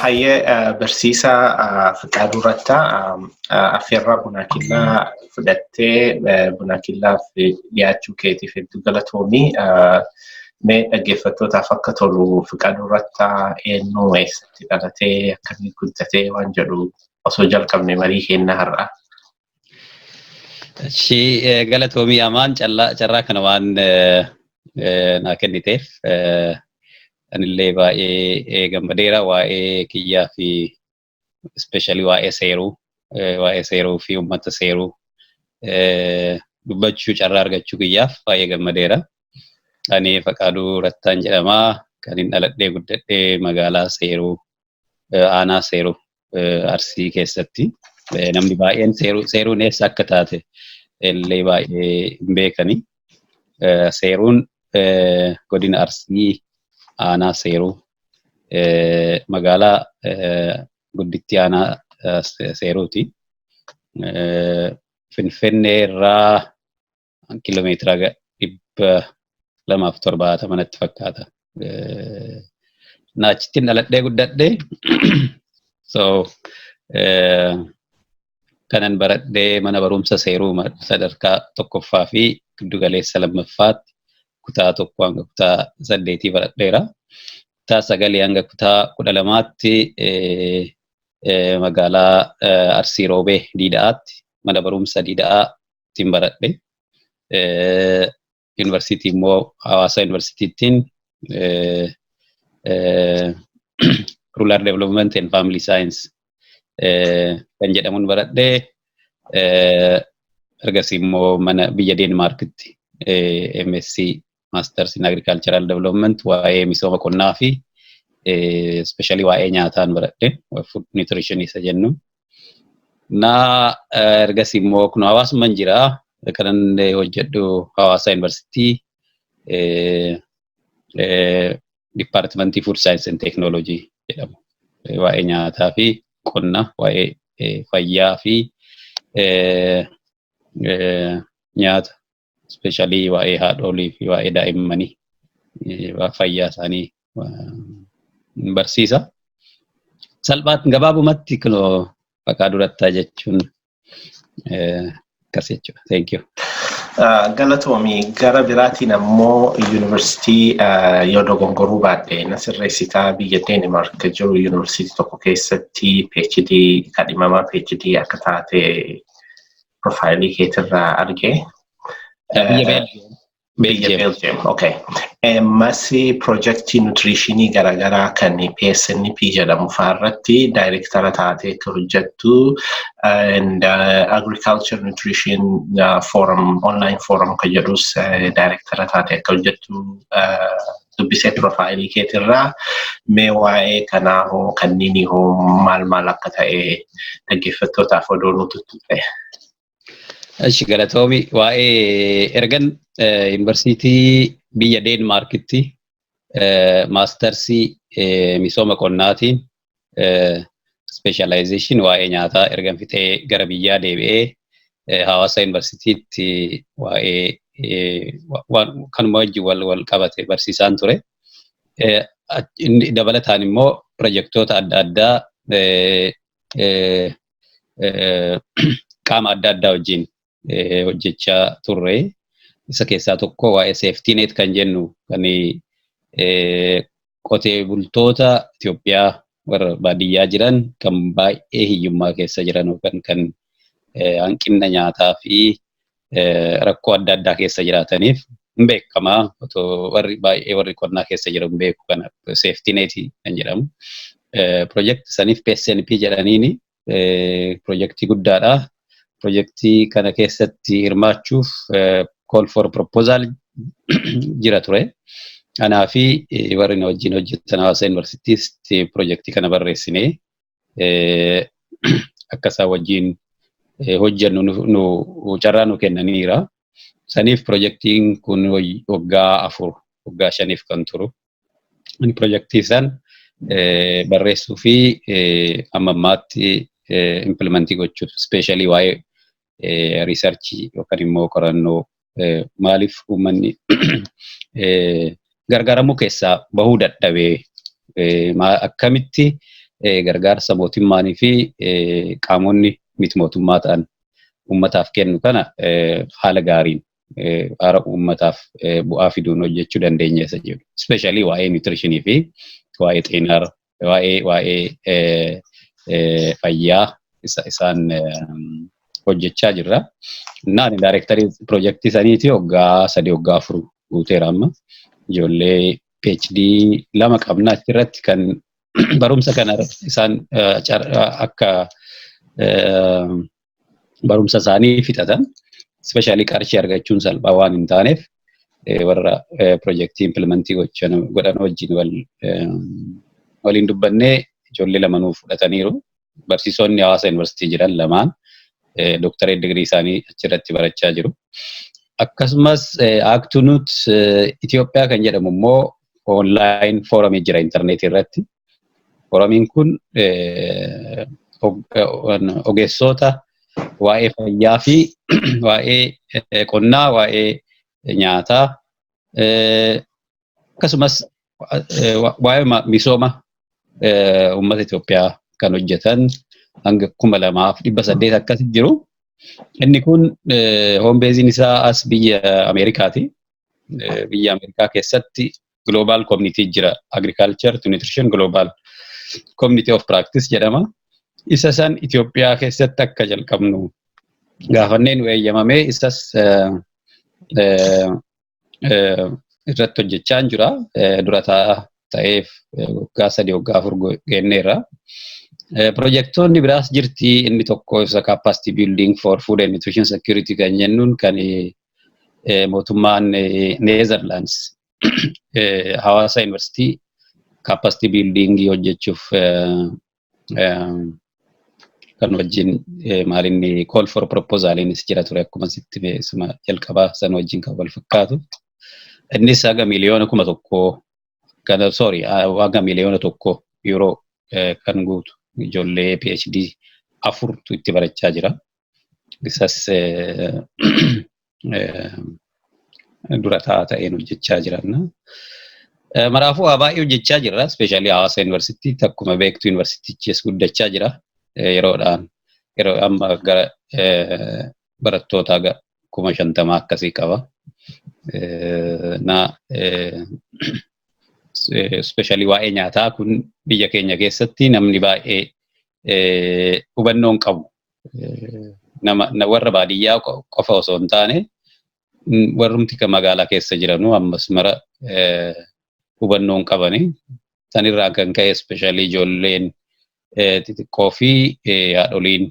Hayyee, barsiisaa Fiqaaduu Rattaa, affeerraa Bunaa Killaa fudhattee Bunaa Killaaf dhiyaachuu keetiif hedduu galatoomii. Mee dhaggeeffattootaaf akka tolu Fiqaaduu Rattaa eenyu, eessatti dhalatee, akkamiin guddatee waan jedhu osoo jalqabne marii keenya har'a. Ishii, galatoomii Amaan, carraa kana waan naa kenniteef anillee baay'ee gammadeera. Waa'ee kiyyaa fi especially waa'ee seeruu fi uummata seeruu dubbachuu carraa argachuu kiyyaaf baay'ee gammadeera. Ani Faqaaduu Rattaan jedhamaa. Kan hin dhaladhee guddadhee magaalaa Seeruu, aanaa Seeruu, Arsii keessatti. Namni baay'een Seeruun eessa akka taate illee baay'ee hin beekani. Seeruun godina Arsii, aanaa Seeruu, magaalaa guddittii aanaa Seeruuti. Finfinnee irraa kiiloomeetira 270 natti fakkaata. Na achittiin dhaladhee guddadhee. So kanan baradhee mana barumsa Seeruu sadarkaa tokkoffaa fi giddu galeessa lammaffaatti kutaa 1 hanga kutaa 8 baradheera. Kutaa 9 hanga kutaa 12tti magaalaa Arsii Roobee Diida'aatti mana barumsa Diida'aattiin baradhe. Yuunivarsiitii immoo Hawaasa Yuunivarsiitiittiin Rural Development and Family Science kan jedhamuun baradhee, ergasii immoo mana biyya Deenmaarkitti MSc, Masters in Agricultural Development, waa'ee misooma qonnaa fi especially waa'ee nyaataan baradhe, food nutrition isa jennu. Na ergasii immoo kun hawaasummaan jira. Kanan hojjedhu Hawaasa Yuunivarsiitii, Departmentii Food Science and Technology jedhamu. Waa'ee nyaataa fi qonna, waa'ee fayyaa fi nyaata, especially waa'ee haadholii fi waa'ee daa'immanii fayyaa isaanii barsiisa. Salphaatti gabaabumatti kunoo Faqaaduu Rattaa jechuun akkas jechuudha. Thank you. Galatoomii. Gara biraatiin ammoo yuunivarsiitii, yoo dogongoruu baadhe na sirreessitaa, biyya Deenmaark jiru yuunivarsiitii tokko keessatti PhD kadhimamaa PhD akka taate profileii keetirraa arge. Biyya Beeljiyeem. Biyya Beeljiyeem, okay. Ammas piroojeektii nutritionii garaagaraa kan PSNP jedhamu fa'aarratti daayireektara taatee akka hojjettu and Agriculture Nutrition Forum, online forum kan jedhus daayireektara taatee akka hojjettu dubbisee profileii keetirraa. Mee waa'ee kanaa hoo, kanneen hoo maal maal akka ta'e dhaggeeffattootaaf odoo nuti tutte. Eshi, galatoomi. Waa'ee ergan yuunivarsiitii biyya Deenmaarkitti mastersii misooma qonnaatiin specialization waa'ee nyaataa ergan fixee gara biyyaa deebi'ee Hawaasa Yuunivarsiitiitti waa'ee kanuma wajjin wal qabate barsiisaan ture. Inni dabalataan immoo pirojektoota adda addaa qaama adda addaa wajjin hojjechaa turre. Isa keessaa tokko waa'ee safety net kan jennu, kan qotee bultoota Itoophiyaa warra baadiyyaa jiran kan baay'ee hiyyummaa keessa jiran yookaan kan hanqina nyaataa fi rakkoo adda addaa keessa jiraataniif hin beekamaa. Otoo warri baay'ee warri qonnaa keessa jiran beeku kana, safety net kan jedhamu. Pirojektii saniif PSNP jedhaniini pirojektii guddaadha. Pirojektii kana keessatti hirmaachuuf call for proposal jira ture. Anaa fi warri na wajjin hojjetan Hawaasa Yuunivarsiitiis pirojektii kana barreessinee akka isaan wajjin hojjennu nu carraa nu kennaniira. Saniif pirojektiin kun waggaa 4, waggaa 5f kan turu. Inni pirojektii san barreessuu fi amma ammaatti implementii gochuuf, especially waa'ee researchii yookaan immoo qorannoo, maaliif uummanni gargaaramuu keessaa bahuu dadhabee, akkamitti Gargaarsa mootummaanii fi qaamonni miti mootummaa ta'an uummataaf kennu kana haala gaariin, haala uummataaf bu'aa fiduun hojjechuu dandeenya isa jedhu. Especially waa'ee nutritionii fi waa'ee xeenaa, waa'ee fayyaa isaan hojjechaa jirra. Ani daayirektarii piroojeektii saniiti waggaa 3, waggaa 4 guuteera amma. Ijoollee PhD lama qabna achirratti kan barumsa kana isaan akka barumsa isaanii fixatan. Especially qarshii argachuun salphaa waan hin taaneef, warra piroojeektii implementii godhan wajjin waliin dubbannee ijoollee lama nuuf fudhataniiru. Barsiisonni Hawaasa Yuunivarsiitii jiran lamaan doctorate digirii isaanii achirratti barachaa jiru. Akkasumas Aaktunuut Itoophiyaa kan jedhamu immoo online forumii jira intarneetii irratti. Forumiin kun ogeessota waa'ee fayyaa fi waa'ee qonnaa, waa'ee nyaataa, akkasumas waa'ee misooma uummata Itoophiyaa kan hojjetan hanga 2800 akkas jiru. Inni kun home baseiin isaa as biyya Ameerikaati. Biyya Ameerikaa keessatti Global Community jira. Agriculture to Nutrition Global Community of Practice jedhama. Isa san Itoophiyaa keessatti akka jalqabnu gaafannee nu eeyyamamee isas irratti hojjechaa jira. Dura ta'eef waggaa 3, waggaa 4 geenneerra. Pirojektoonni biraas jirti. Inni tokko isa capacity building for food and nutrition security kan jennuun kan mootummaan Netherlands Hawaasa Yuunivarsiitii capacity building hojjechuuf kan wajjin maalinni call for proposaliinis jira ture, akkuma sitti isuma jalqabaa san wajjin kan wal fakkaatu. Innis haga miliyoona 1000 kan, sorry, haga miliyoona 1 yuuroo kan guutu ijoollee PhD afurtu itti barachaa jira. Isas dura ta'een hojjechaa jiranna. Maraafuu waa baay'ee hojjechaa jirra. Especially Hawaasa Yuunivarsiitii, akkuma beektu, yuunivarsiitichis guddachaa jira. Yeroodhaan yeroo amma gara barattoota 50,000 akkasii qaba. Na especially waa'ee nyaataa kun biyya keenya keessatti namni baay'ee hubannoo hin qabu. Nama warra baadiyyaa qofa osoo hin taane, warrumti kan magaalaa keessa jiranuu ammas mara hubannoo hin qabani. Sanirraa kan ka'e especially ijoolleen xixiqqoo fi haadholiin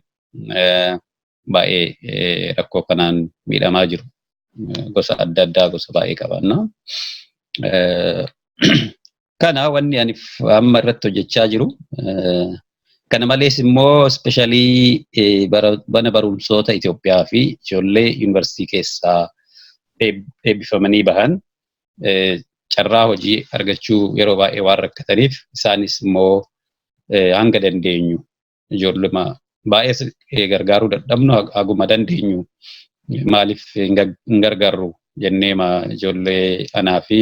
baay'ee rakkoo kanaan miidhamaa jiru. Gosa adda addaa, gosa baay'ee qabanna. Kana wanni ani amma irratti hojjechaa jiru. Kana malees immoo especially mana barumsoota Itoophiyaa fi ijoollee yuunivarsiitii keessaa eebbifamanii bahan carraa hojii argachuu yeroo baay'ee waan rakkataniif, isaanis immoo hanga dandeenyu, ijoolluma baay'ee gargaaruu dadhabnu, haguma dandeenyu maaliif hin gargaarru jennee ijoollee anaa fi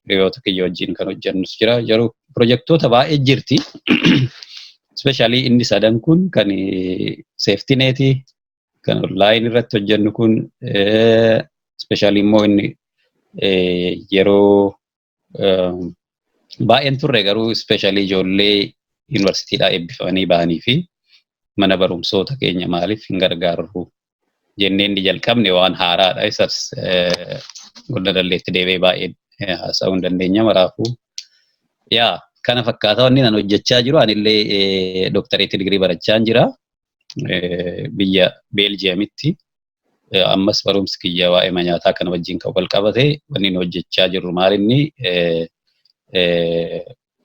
hiriyoota kiyya wajjin kan hojjennus jira. Yeroo pirojektoota baay'ee jirti. Especially inni sadan kun kan safety netii, kan online irratti hojjennu kun, especially immoo inni yeroo baay'een turre garuu especially ijoollee yuunivarsiitiidhaa eebbifamanii bahanii fi mana barumsoota keenya maaliif hin gargaarru jennee inni jalqabne waan haaraadha. Isas godina dalleetti deebi'ee baay'ee haasa'uu hin dandeenya maraafuu. Yaa, kana fakkaata wanni nan hojjechaa jiru. Anillee doctorate digirii barachaa jira. Biyya Beeljiyeemitti. Ammas barumsi kiyya waa'ee nyaataa kana wajjin kan wal qabate. Wanni nu hojjechaa jirru maal, inni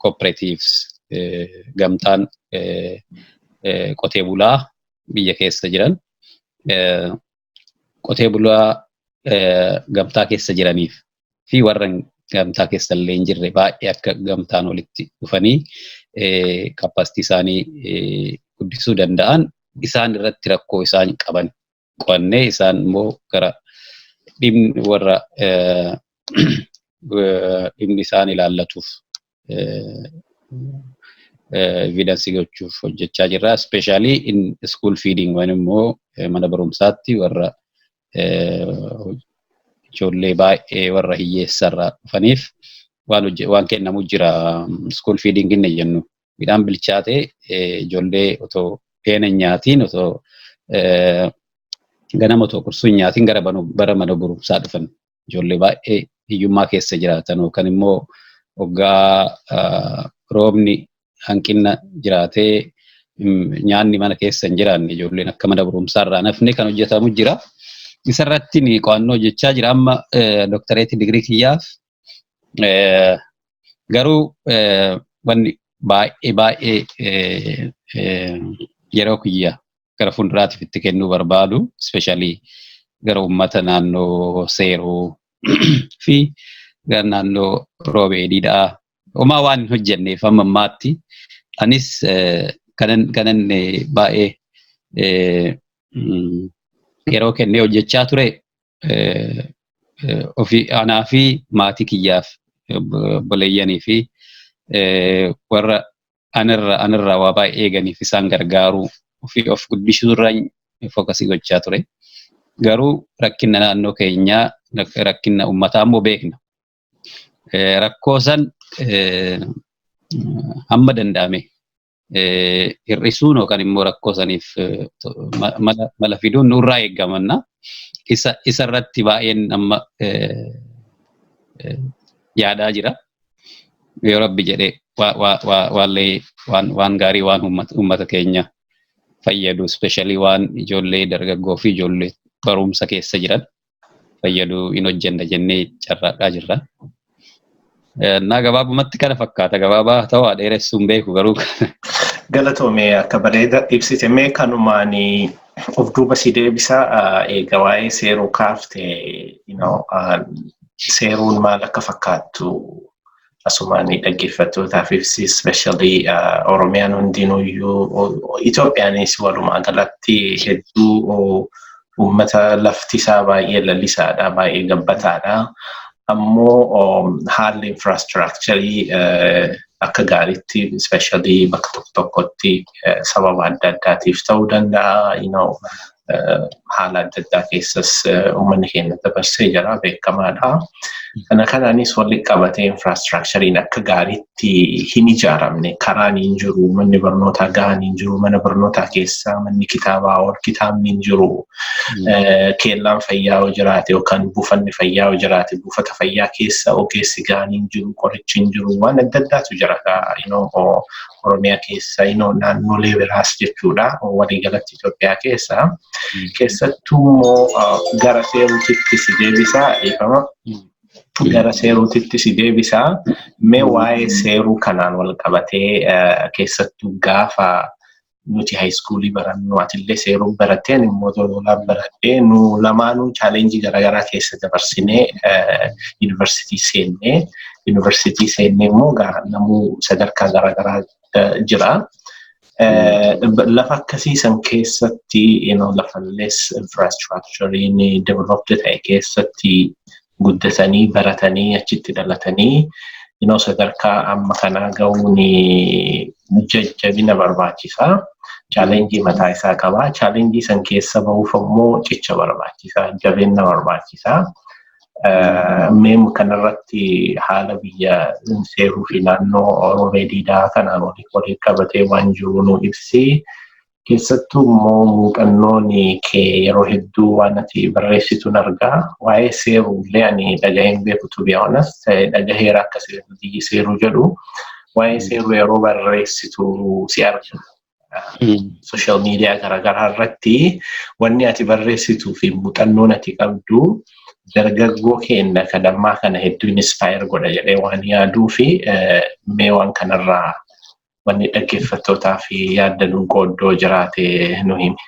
cooperatives, gamtaan qotee bulaa biyya keessa jiran, qotee bulaa gamtaa keessa jiraniif fi warra gamtaa keessa illee hin jirre baay'ee akka gamtaan walitti dhufanii capacity isaanii guddisuu danda'an, isaan irratti rakkoo isaan qaban qo'annee, isaan immoo gara dhimmi warra dhimmi isaan ilaallatuuf Evidence gochuuf hojjechaa jirra. Especially in school feeding, waan immoo mana barumsaatti warra ijoollee baay'ee warra hiyyeessarraa dhufaniif waan kennamu jira. School feeding inni jennu midhaan bilchaatee ijoollee otoo feena hin nyaatiin, otoo ganama otoo qursuu hin nyaatiin gara bara mana barumsaa dhufan, ijoollee baay'ee hiyyummaa keessa jiraatan yookaan immoo waggaa roobni hanqina jiraatee nyaanni mana keessa hin jiraanne, ijoolleen akka mana barumsaa irraa nafne kan hojjetamu jira. Isarratti ni qo'annoo hojjechaa jira amma doktareetii digirii kiyyaaf. Garuu wanni baay'ee baay'ee yeroo kiyya gara fuulduraatiif itti kennuu barbaadu, especially gara uummata naannoo Seeruu fi gara naannoo Roobee Diidhaa homaa waan hin hojjenneef amma ammaatti, anis kanan baay'ee yeroo kennee hojjechaa ture ofii anaa fi maatii kiyyaaf, obboleeyyanii fi warra anirraa waa baay'ee eeganiif isaan gargaaruu, ofii of guddisuu irra focus gochaa ture. Garuu rakkina naannoo keenyaa, rakkina uummataa immoo beekna. Rakkoo san hamma danda'ame hir'isuun yookaan immoo rakkoo saniif mala fiduun nurraa eeggamanna. Isa irratti baay'een amma yaadaa jira. Yoo Rabbi jedhee waallee waan gaarii, waan uummata keenya fayyadu, especially waan ijoollee dargaggoo fi ijoollee barumsa keessa jiran fayyadu in hojjenna jennee carraaqaa jirra. Naa gabaabumatti kana fakkaata. Gabaabaa ta'uu dheeressuun beeku garuu. Galatoomee, akka bareeda ibsite. Mee kanumaan of duuba si deebisa. Eega waa'ee Seeruu kaafte, Seeruun maal akka fakkaattu asumaan dhaggeeffattootaaf ibsi, especially Oromiyaan hundinuyyuu, Itoophiyaanis walumaa galatti hedduu uummata lafti isaa baay'ee lalisaadha, baay'ee gabbataadha. Ammoo haalli infrastructure akka gaariitti, especially bakka tokko tokkotti sababa adda addaatiif ta'uu danda'a. Haala adda addaa keessas uummanni keenya dabarsee jira, beekamaadha. Kana kanaanis walitti qabatee infrastructureiin akka gaariitti hin ijaaramne, karaan hin jiru, manni barnootaa gahaan hin jiru, mana barnootaa keessa manni kitaabaa ol kitaabni hin jiru, keellaan fayyaa yoo jiraate yookaan buufanni fayyaa yoo jiraate, buufata fayyaa keessa ogeessi gahaan hin jiru, qorichi hin jiru, waan adda addaatu jira. Oromiyaa keessa, naannolee biraas jechuudha, waliigalatti Itoophiyaa keessa. Keessattuu immoo gara Seeruutitti si deebisaa, dhiifama. Gara Seeruutitti si deebisaa. Mee waa'ee Seeruu kanaan wal qabatee, keessattuu gaafa nuti high schoolii barannu, atillee Seeruu baratteen immoo Dololaan baradhee, nu lamaanuu challenge garaagaraa keessa dabarsinee yuunivarsiitii seennee, yuunivarsiitii seennee immoo namuu sadarkaa garaagaraa jira. Lafa akkasii san keessatti, lafa less infrastructurein developed ta'e keessatti guddatanii, baratanii, achitti dhalatanii sadarkaa amma kanaa gahuun jajjabina barbaachisa. Challenge mataa isaa qaba. Challenge san keessa bahuuf ammoo cicha barbaachisa. Jabeenya barbaachisa. Mee kanarratti haala biyya Seeruu fi naannoo Roobee Diidaa kanaan waliin qabatee waan jiru nu ibsi. Keessattuu immoo muuxannoon kee yeroo hedduu waan ati barreessitu argaa. Waa'ee Seeruu illee ani dhagaheen beeku, to be honest. Dhagaheera akka biyyi Seeruu jedhu. Waa'ee Seeruu yeroo barreessitu si arga. Social media garaagaraa irratti wanni ati barreessituu fi muuxannoon ati qabdu dargaggoo keenya kan ammaa kana hedduu inspire godha jedhee waan yaaduu fi mee waan kanarraa wanni dhaggeeffattootaa fi yaadda nu qooddoo jiraate nu himi.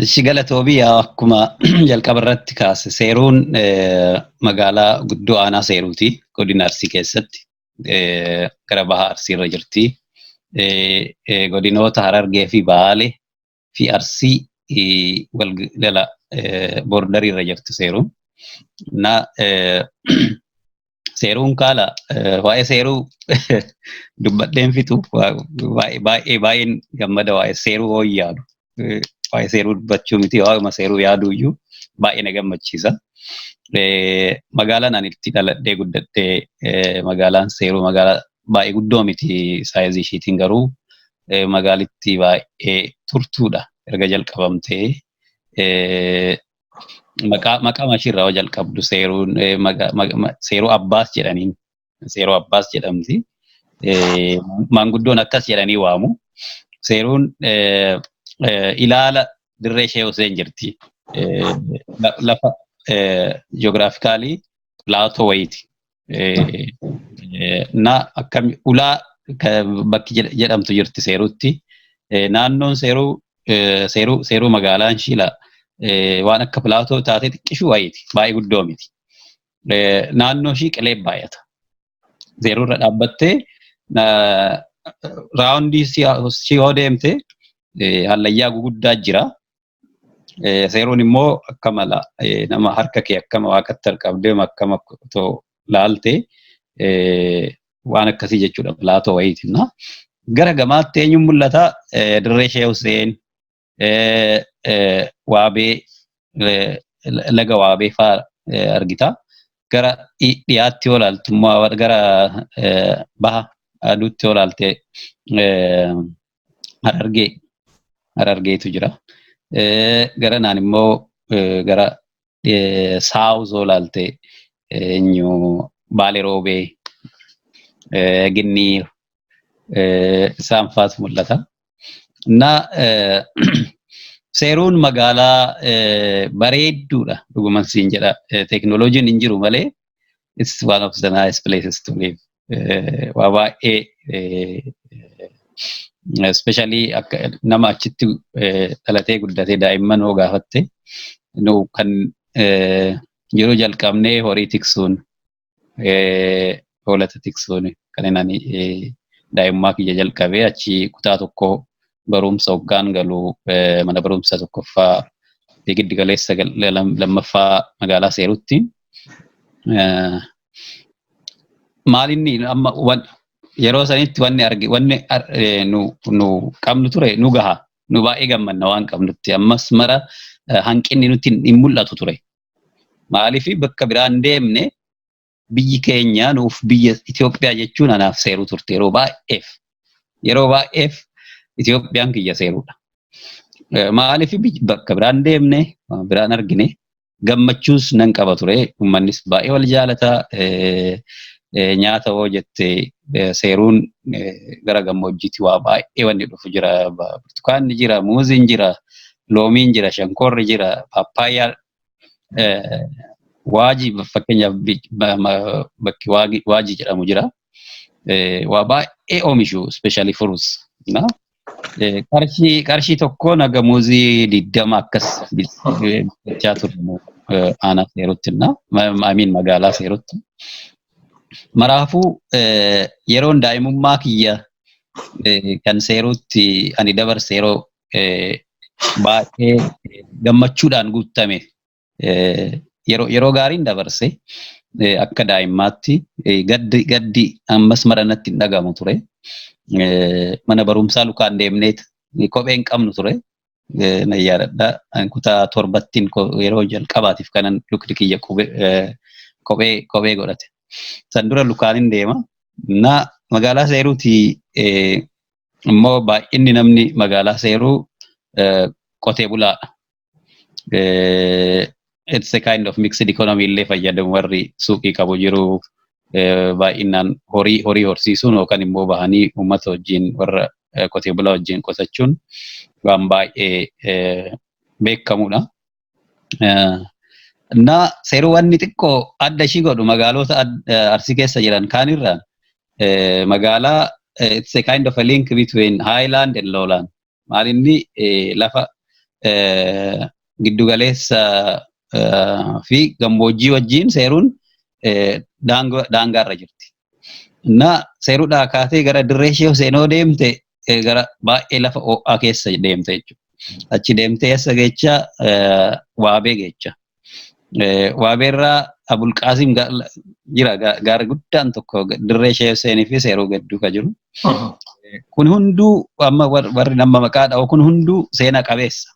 Ishi galatoobii. Akkuma jalqaba irratti kaase, Seeruun magaalaa guddoo aanaa Seeruuti, godina Arsii keessatti, gara baha Arsii irra jirti. Godinoota Harargee fi Baalee fi Arsii wal jala borderii irra jirti Seeruun. Na Seeruun kaala waa'ee Seeruu dubbadheen fixu. Baay'ee baay'een gammada waa'ee Seeruu hoo yaadu. Waa'ee Seeruu dubbachuu miti, waa'uma Seeruu yaaduu iyyuu baay'ee na gammachiisa. Magaalaan ani itti dhaladhee guddadhee, magaalaan Seeruu, magaalaa baay'ee guddoo miti size ishiitiin, garuu magaalittii baay'ee turtuudha erga jalqabamtee. Maqaa ishiirraa yoo jalqabdu, Seeruun Seeruu Abbaas jedhaniin, Seeruu Abbaas jedhamti. Maanguddoon akkas jedhanii waamu. Seeruun ilaala Dirree Shee Huseen jirti. Lafa geographically plateau wayiiti. Na akkami ulaa bakki jedhamtu jirti Seeruutti. Naannoon Seeruu magaalaan Shiila waan akka plateau taatee xiqqishuu wayiiti. Baay'ee guddoo miti. Naannoo ishii qilee baay'ata. Seeruu irra dhaabbattee round ishii yoo deemte hallayyaa guguddaa jira. Seeruun immoo akka mala nama harka kee akkama waaqatti harqabdee akkama otoo laalte waan akkasii jechuudha, plateau wayiiti. Gara gamaatti eenyuun mul'ata? Dirree Shee Huseen, Waabee, laga Waabee fa'aa argita. Gara dhiyaatti yoo ilaaltu immoo, gara baha aduutti yoo ilaalte, Harargeetu jira. Gara naan immoo gara south yoo ilaalte, eenyu, Baalee Roobee, Ginniir isaan fa'aatu mul'ata. Na Seeruun magaalaa bareedduudha dhuguman siin jedha. Teekinooloojiin hin jiru malee it's one of the nice places to live. Waa baay'ee, especially akka nama achitti dhalatee guddatee, daa'imman hoo gaafatte, nu kan yeroo jalqabnee horii tiksuun, hoolota tiksuun kan inni daa'imummaa kiyya jalqabee. Achi kutaa tokko barumsa hoggaan galu, mana barumsa tokkoffaa fi giddu galeessa lammaffaa magaalaa Seerutti. Maalinni amma yeroo sanitti wanni argi wanni nu qabnu ture nu gaha, nu baay'ee gammanna waan qabnutti. Ammas mara hanqinni nutti hin mul'atu ture. Maaliif bakka biraan deemne, biyyi keenya nuuf biyya Itoophiyaa jechuun anaaf Seeruu turte yeroo baay'eef. Yeroo baay'eef Itoophiyaan kiyya Seeruudha. Maaliif bakka biraan deemne, waan biraan argine, gammachuus nan qaba ture. Uummannis baay'ee wal jaalata. Nyaata hoo jette, Seeruun gara gammoojjiitti waa baay'ee wanni dhufu jira. Burtukaanni jira, muuziin jira, loomiin jira, shankoorri jira, paappaayyaan, Waajii, fakkeenyaaf bakki Waajii jedhamu jira. Waa baay'ee oomishu, especially fruits. Qarshii tokkoon haga muuzii 20 akkas bitachaa turre aanaa Seerutti, I mean magaalaa Seerutti. Maraafuu yeroon daa'imummaa kiyya kan Seeruutti ani dabarse yeroo baay'ee gammachuudhaan guutame, yeroo gaariin dabarse. Akka daa'immaatti gaddi ammas mara natti hin dhagamu ture. Mana barumsaa lukaan deemneet, kophee hin qabnu ture. Nan yaadadha. Kutaa torbattiin yeroo jalqabaatiif kanan lukni kiyya kophee godhate. San dura lukaanin deema. Na magaalaa Seeruuti immoo baay'inni namni magaalaa Seeruu qotee bulaadha. It's a kind of mixed economy illee fayyadamu, warri suuqii qabu jiru, baay'inaan horii horsiisuun yookaan immoo bahanii uummata wajjin, warra qotee bulaa wajjin qotachuun waan baay'ee beekamudha. Na Seeruu wanni xiqqoo adda ishii godhu magaalota Arsii keessa jiran kaanirraan, magaalaa it's a kind of a link between highland and lowland. Maal inni lafa giddugaleessa fi gammoojjii wajjin Seeruun daangaarra jirti. Na Seeruudhaa kaatee gara Dirree Shee Huseenoo deemte, gara baay'ee lafa ho'aa keessa deemte jechuudha. Achi deemtee eessa geecha? Waabee geecha. Waabeerraa Abulqaasim jira, gaara guddaan tokko dirree Shee Huseenii fi Seeruu gidduu ka jiru. Kun hunduu amma warri nama maqaa dha'u kun hunduu seena qabeessa.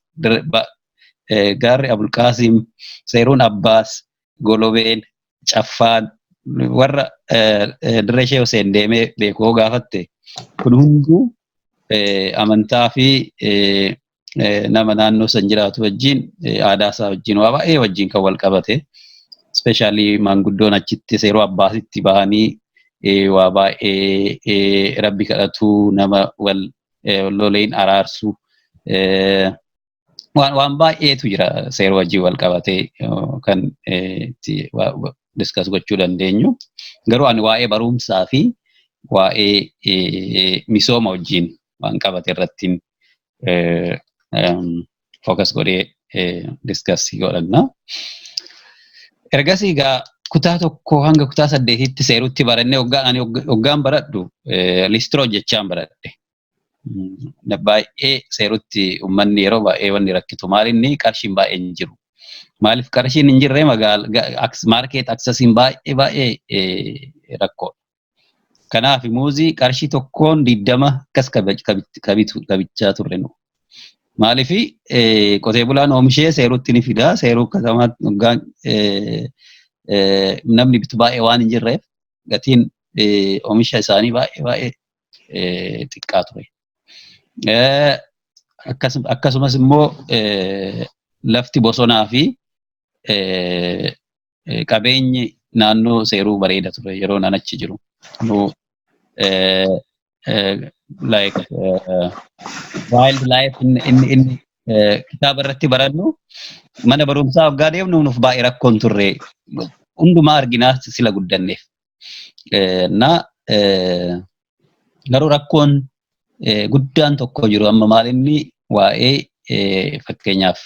Gaarri Abulqaasim, Seeruun Abbaas, Golobeen, Caffaan, warra dirree Shee Huseen deemee beekoo gaafatte, kun hunduu amantaa fi nama naannoo san jiraatu wajjin, aadaa isaa wajjin, waa baay'ee wajjin kan wal qabate. Especially maanguddoon achitti Seeruu Abbaasitti bahanii waa baay'ee rabbi kadhatu, nama wal loleen araarsu, waan baay'eetu jira Seeruu wajjin wal qabatee kan itti discuss gochuu dandeenyu. Garuu ani waa'ee barumsaa fi waa'ee misooma wajjin waan qabate irratti focus godhee discuss godhanna. Ergasii egaa kutaa 1 hanga kutaa 8tti Seerutti barannee, waggaa ani waggaan baradhu listroo hojjechaan baradhe. Baay'ee Seerutti uummanni yeroo baay'ee wanni rakkitu maal inni qarshiin baay'ee hin jiru. Maaliif qarshiin hin jirre? Magaalaa market accessiin baay'ee baay'ee rakkoodha. Kanaaf muuzii qarshii 1n 20 akkas kabichaa turre nu. Maaliif? Qotee bulaan oomishee Seerutti ni fida. Seeruu katamaatti waggaan namni bitu baay'ee waan hin jirreef gatiin oomisha isaanii baay'ee baay'ee xiqqaa ture. Akkasumas immoo lafti bosonaa fi qabeenyi naannoo Seeruu bareeda ture yeroo nan achi jiru. Like wild life inni kitaaba irratti barannu, mana barumsaa waggaa deemnu nuuf baay'ee rakkoon turre, hundumaa arginaa sila guddanneef. Na garuu rakkoon guddaan tokko jiru amma maal inni waa'ee fakkeenyaaf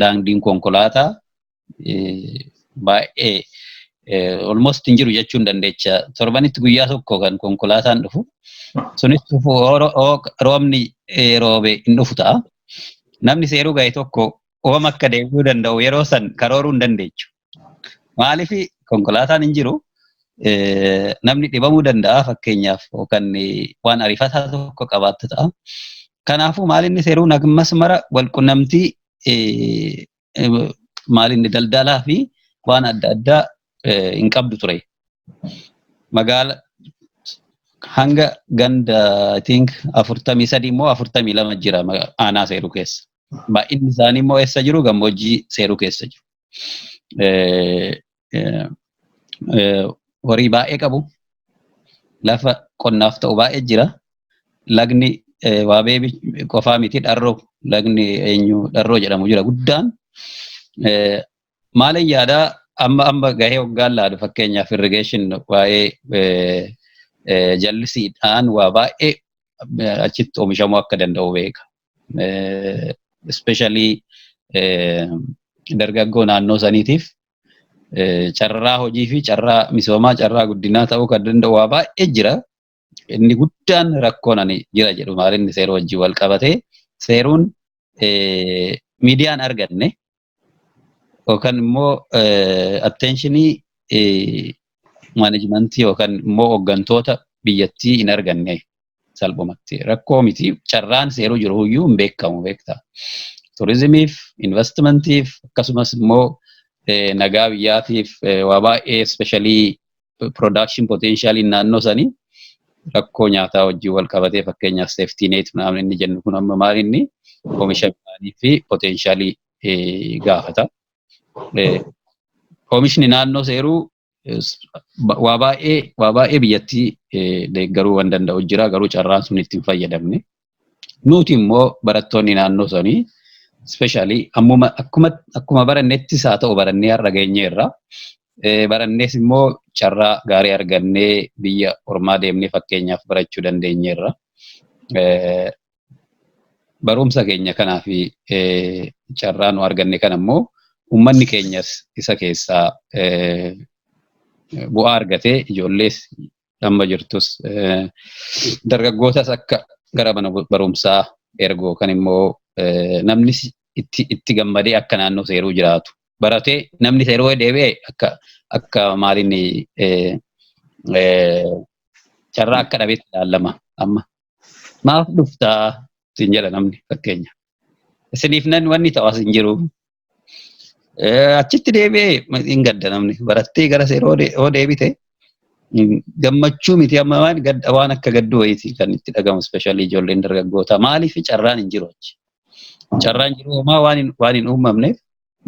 daandiin konkolaataa baay'ee almost hin jiru jechuun dandeecha. Torbanitti guyyaa tokko kan konkolaataan dhufu. Sunis dhufu roobni roobe hin dhufu ta'a. Namni Seeruu gahe tokko oom akka deebi'uu danda'u yeroo san karooruu hin dandeechu. Maaliif? Konkolaataan hin jiru. Namni dhibamuu danda'a fakkeenyaaf, yookaan waan ariifataa tokko qabaatta ta'a. Kanaafuu maal inni Seeruun ammas mara walqunnamtii maal inni daldalaa fi waan adda addaa hin qabdu ture. Magaala hanga ganda, I think, 43 immoo 42 jira aanaa Seeruu keessa. Baay'inni isaanii immoo eessa jiru? Gammoojjii Seeruu keessa jiru. Horii baay'ee qabu. Lafa qonnaaf ta'u baay'ee jira. Lagni Waabee qofaa miti, Dharroo, lagni eenyu Dharroo jedhamu jira guddaan. Maalin yaadaa amma gahee hoggaan laalu, fakkeenyaaf irrigation, waa'ee jallisiidhaan waa baay'ee achitti oomishamuu akka danda'u beeka. Especially dargaggoo naannoo saniitiif carraa hojii fi carraa misoomaa, carraa guddinaa ta'uu kan danda'u waa baay'ee jira. Inni guddaan rakkoon ani jira jedhu maal inni Seeruu wajjin wal qabatee, Seeruun miidiyaan arganne yookaan immoo attentionii managementii yookaan immoo hooggantoota biyyattii hin arganne salphumatti. Rakkoo miti, carraan Seeruu jiru iyyuu hin beekamu, beektaa. Turizimiif, investmentiif, akkasumas immoo nagaa biyyaatiif waa baay'ee, especially production potentialiin naannoo sanii rakkoo nyaataa wajjin wal qabatee, fakkeenyaaf safety net namni inni jennu kun amma maal inni oomisha midhaanii fi potentialii gaafata. Oomishni naannoo Seeruu waa baay'ee biyyattii deeggaruu waan danda'u jira, garuu carraan sun itti hin fayyadamne. Nuti immoo barattoonni naannoo sanii especially ammuma akkuma barannettis haa ta'u, barannee har'a geenyeerra. Barannees immoo carraa gaarii argannee biyya ormaa deemnee fakkeenyaaf barachuu dandeenyeerra. Barumsa keenya kanaa fi carraa nu arganne kana immoo uummanni keenyas isa keessaa bu'aa argatee, ijoollees amma jirtus dargaggootas akka gara mana barumsaa ergoo kan immoo namni itti gammadee akka naannoo Seeruu jiraatu. Baratee namni yeroo deebi'e akka maaliin carraa akka dhabeetti ilaalama amma. Maaf dhuftaa siin jedha namni fakkeenya. Isiniif nan wanni ta'u as hin jiru. Achitti deebi'ee hin gadda namni. Barattee gara yeroo deebite gammachuu miti, amma waan akka gadduu wayiiti kan itti dhagamu, especially ijoolleen dargaggootaa. Maaliif? Carraan hin jiru achi. Carraan jiru homaa waan hin uumamneef,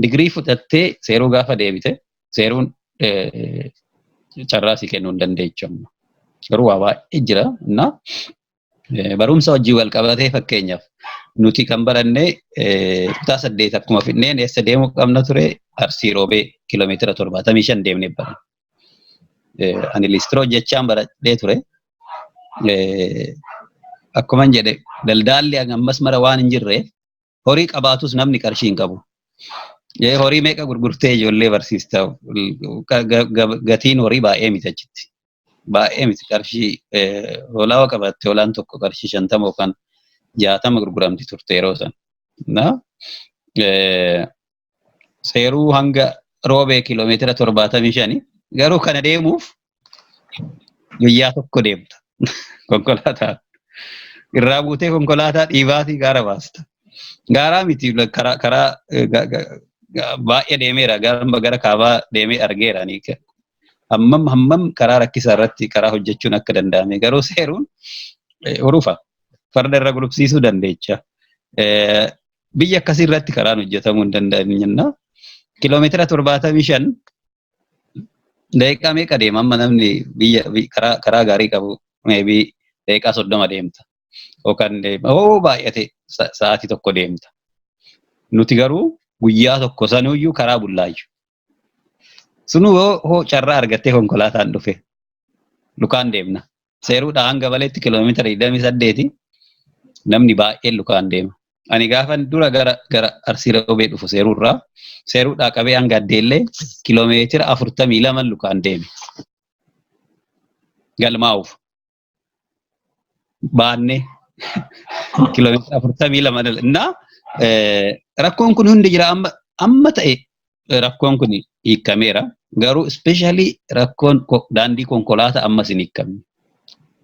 digirii fudhattee seeruu gaafa deebite seeruun carraa si kennuu hin dandeechu amma. Garuu waa baay'ee jira. Barumsa wajjin wal qabatee, fakkeenyaaf nuti kan baranne kutaa 8 akkuma fidneen eessa deemuu qabna ture? Arsii Roobee kiiloomeetira 75 deemnee baranne. Ani liistiroo hojjechaan baradhee ture. Akkuma jedhe, daldaalli ammas mara waan hin jirreef, horii qabaatus namni qarshii hin qabu. Horii meeqa gurgurtee ijoollee barsiista? Gatiin horii baay'ee miti achitti. Baay'ee miti. Qarshii hoolaa qabaatte, hoolaan tokko qarshii 50 yookaan 60 gurguramti turte yeroo sana. Seeruu hanga Roobee kiiloomeetira 75, garuu kana deemuuf guyyaa tokko deemta konkolaataan. Irraa buutee konkolaataa dhiibaatii gaara baasta. Gaaraa miti, karaa baay'ee deemeera, gara kaabaa deemee argeera. Hammam hammam karaa rakkisaa irratti karaa hojjechuun akka danda'ame. Garuu seeruun hurufa farda irra gulufsiisuu dandeecha. Biyya akkasii irratti karaan hojjetamuu hin danda'an jenna. Kiiloomeetira 75 daqiiqaa meeqa deema amma namni biyya karaa gaarii qabu? Maybe daqiiqaa 30 deemta. Yookaan hoo baay'ate sa'aatii 1 deemta. Nuti garuu guyyaa tokko sanuyyuu karaa bullaayyu. Sunuu hoo carraa argattee konkolaataan dhufe, lukaan deemna. Seeruudhaa hanga Baleetti kiiloomeetira 28, namni baay'een lukaan deema. Ani gaafan dura gara Arsii Roobee dhufu, Seeruurraa, Seeruudhaa qabee hanga Addeellee kiiloomeetira 42 lukaan deeme. Galmaa'uuf. Baannee kiiloomeetira 42. Innaa rakkoon kun hundi jira. Amma ta'e rakkoon kun hiikameera. Garuu especially rakkoon daandii konkolaataa ammas hin hiikamne.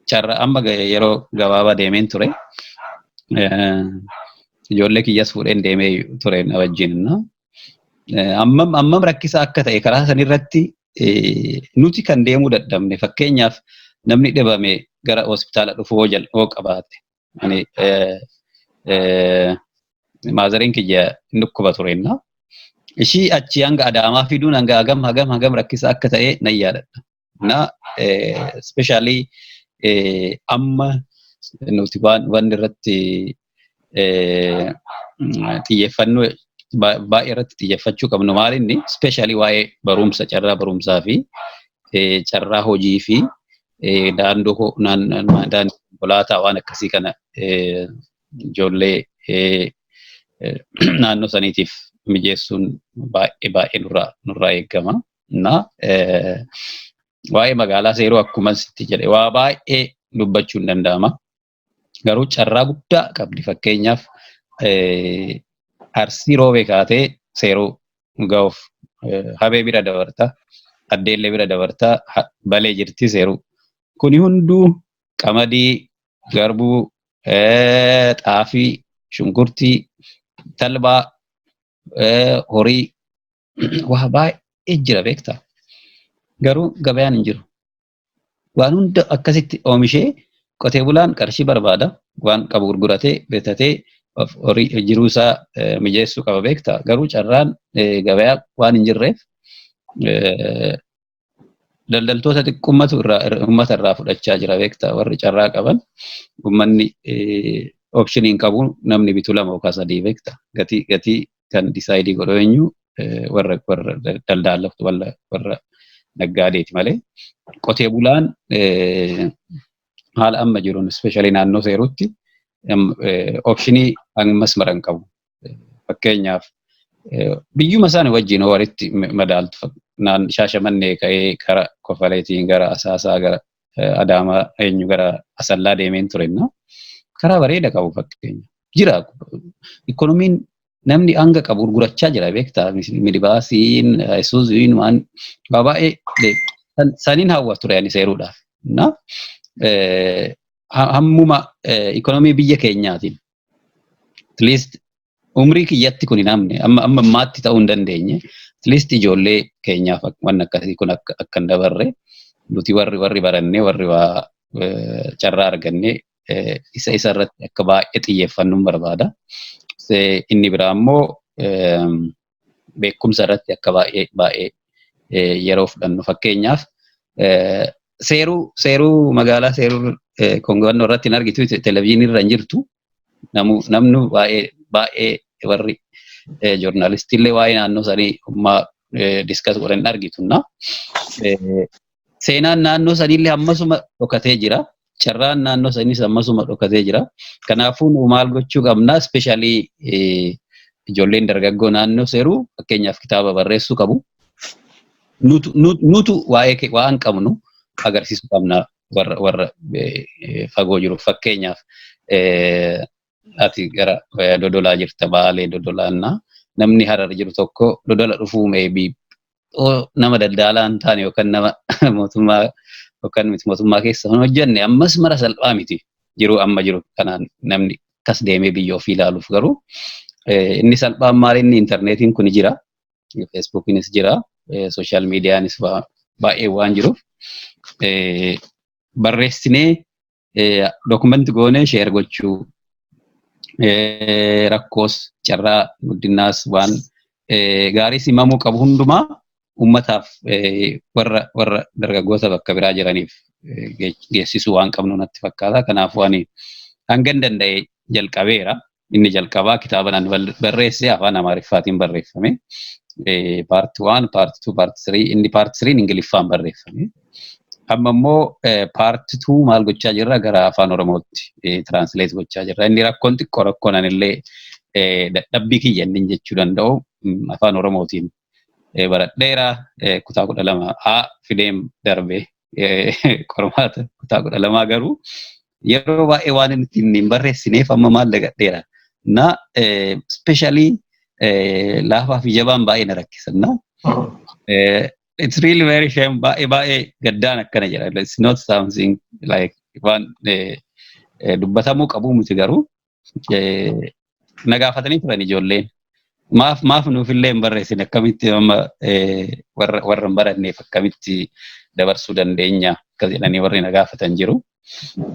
Carra amma yeroo gabaabaa deemeen ture. Ijoollee kiyyas fuudheen deemee ture na wajjin. Hammam hammam rakkisaa akka ta'e karaa sanirratti nuti kan deemuu dadhabne. Fakkeenyaaf namni dhibame gara hospitaala dhufuu hoo qabaate. Ani motheriin kiyya hin dhukkuba turenna. Ishii achii hanga Adaamaa fiduun hanga hagam hagam hagam rakkisaa akka ta'e nan yaadadha. Na especially amma nuti waan irratti xiyyeeffannoo baay'ee irratti xiyyeeffachuu qabnu maalinni? Especially waa'ee barumsa, carraa barumsaa fi carraa hojii fi daandii konkolaataa, waan akkasii kana ijoollee naannoo saniitiif mijeessuun baay'ee baay'ee nurraa eegama. Na waa'ee magaalaa Seeruu akkuma sitti jedhe waa baay'ee dubbachuun danda'ama. Garuu carraa guddaa qabdi. Fakkeenyaaf Arsii Roobee kaatee Seeruu ga'uuf Habee bira dabarta, Addeellee bira dabarta, Balee jirti Seeruu. Kuni hunduu qamadii, garbuu, xaafii, shunkurtii, talbaa, horii, waa baay'ee jira beektaa. Garuu gabayaan hin jiru. Waan hunda akkasitti oomishee qotee bulaan qarshii barbaada. Waan qabu gurguratee bitatee horii jiruu isaa mijeessuu qaba beektaa. Garuu carraan gabayaa waan hin jirreef daldaltoota xiqqumatu irraa uummata irraa fudhachaa jira beektaa. Warri carraa qaban, uummanni optionii hin qabu. Namni bitu lama yookaan sadii beektaa. Gatii kan decide godhu eenyu? Warra daldaltoota, warra naggaadeeti malee qotee bulaan haala amma jiruun, especially naannoo Seeruutti, optionii ammas mara hin qabu. Fakkeenyaaf biyyuma isaan wajjin walitti madaaltu, Shaashamannee ka'ee kara Kofaleetiin gara Asaasaa, gara Adaamaa, eenyu, gara Asallaa deemeen turenna. Karaa bareeda qabu fakkeenya. Jira. Ikoonomiin Namni hanga qabu gurgurachaa jira, beektaa, minibaasiin, Isuzuun, waan baay'ee saniin hawwa ture ani seeruudhaaf. Na hammuma ikonomii biyya keenyaatiin at least umrii kiyyatti kun hin hamne, amma amma ammaatti ta'uu hin dandeenye, at least ijoollee keenyaaf waan akkasii kun akka hin dabarre, nuti warri barannee, warri waa carraa arganne, isa irratti akka baay'ee xiyyeeffannuun barbaada. Inni biraa immoo beekumsa irratti akka baay'ee baay'ee yeroo fudhannu. Fakkeenyaaf, seeruu magaalaa seeruu kongannoo irratti hin argitu, televezyiinii irra hin jirtu. Namni baay'ee baay'ee warri joornaalistii illee waa'ee naannoo sanii ummaa discuss godhan hin argitu. Seenaan naannoo saniillee ammasuma dhokatee jira. Carraan naannoo saniis ammasuma dhokatee jira. Kanaafuu nu maal gochuu qabna? Especially ijoolleen dargaggoo naannoo seeruu, fakkeenyaaf, kitaaba barreessuu qabu. Nutu waa'ee waan qabnu agarsiisuu qabna warra fagoo jiru. Fakkeenyaaf, ati gara Dodolaa jirta, Baalee Dodolaannaa. Namni Harar jiru tokko Dodola dhufuu maybe nama daldalaa hin taane yookaan nama mootummaa yookaan miti mootummaa keessa hin hojjenne ammas mara salphaa miti jiru amma jiru kanaan namni kas deemee biyya ofii ilaaluuf. Garuu inni salphaan maal, inni intarneetiin kun jira, Feesbuukiinis jira, social miidiyaanis baay'ee waan jiruuf, barreessinee, document goonee share gochuu, rakkoos carraa guddinaas waan gaariis himamuu qabu hundumaa ummataaf, warra dargaggoota bakka biraa jiraniif geessisuu waan qabnu natti fakkaata. Kanaafuu ani hangan danda'e jalqabeera. Inni jalqabaa kitaaba nan barreesse afaan Amaariffaatiin barreeffame. Part 1, part 2, part 3, inni part 3 Ingiliffaan barreeffame. Amma immoo part 2 maal gochaa jirra, gara afaan Oromootti translate gochaa jirra. Inni rakkoon xiqqoo rakkoon anillee dadhabbii kiyya inni jechuu danda'u, afaan Oromootiin baradheera, kutaa 12 A fideen darbe qormaata kutaa 12, garuu yeroo baay'ee waan inni ittiin hin barreessineef amma maal dagadheera. Na especially laafaa fi jabaan baay'ee na rakkisan. Na it's really very shame, baay'ee baay'ee gaddaan akkana jedha. It's not something like waan dubbatamuu qabu miti, garuu na gaafatanii turan ijoolleen. Maaf nuufillee hin barreessine, akkamitti amma warra hin baranneef akkamitti dabarsuu dandeenya akkas jedhanii warri na gaafatan jiru.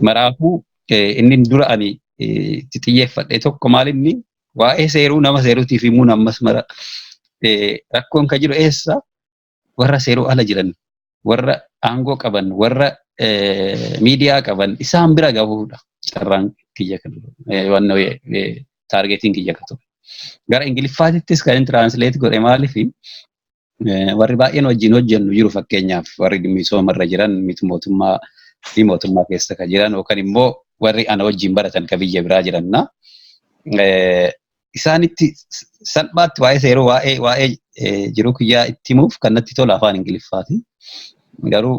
Maraafuu inni dura ani itti xiyyeeffadhe tokko maal, inni waa'ee seeruu nama seeruutiif himuun ammas mara rakkoon ka jiru eessa, warra seeruu ala jiran, warra aangoo qaban, warra miidiyaa qaban, isaan bira gahuudha carraan kiyya kan waan targetiin kiyya kan ture. Gara Ingiliffaatittis kan inni translate godhe maaliifi, warri baay'een wajjin hojjennu jiru, fakkeenyaaf warri misoomarra jiran, miti mootummaa fi mootummaa keessa kan jiran, yookaan immoo warri ana wajjin baratan kan biyya biraa jiran na. Isaanitti salphaatti waa'ee seeruu, waa'ee jiruu kiyyaa itti himuuf kan natti tola afaan Ingiliffaati. Garuu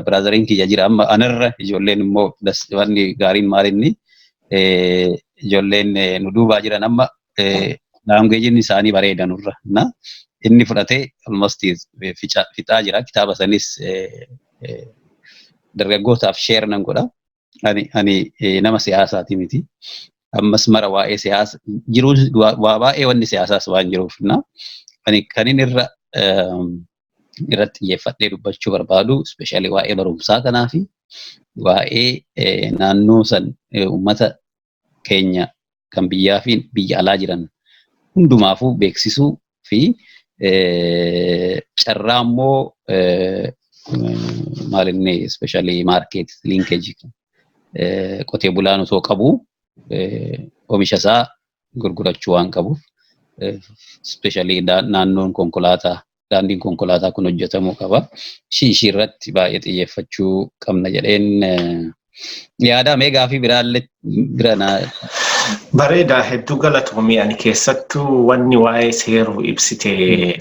brotheriin kiyya jira, amma anarra ijoolleen immoo wanni gaariin maal, inni ijoolleen nu duubaa jiran amma languageiin isaanii bareeda nurra. Na inni fudhatee almost fixaa jira. Kitaaba sanis dargaggootaaf share nan godha. Ani nama siyaasaati miti. Ammas mara waa'ee siyaasa jiruu waa baay'ee wanni siyaasaas waan jiruuf, na ani kan inni irratti xiyyeeffadhee dubbachuu barbaadu especially waa'ee barumsaa kanaa fi waa'ee naannoo san uummata keenya kan biyyaa fi biyya alaa jiran hundumaafuu beeksisuu fi carraa immoo maal, inni especially market linkage qotee bulaan osoo qabu oomisha isaa gurgurachuu waan qabuuf, especially naannoon konkolaataa, daandiin konkolaataa kun hojjetamuu qaba. Ishii irratti baay'ee xiyyeeffachuu qabna jedheen yaada. Mee gaafii biraallee bira naa. Bareedaa, hedduu galatoomii. Ani keessattuu wanni waa'ee seeruu ibsite,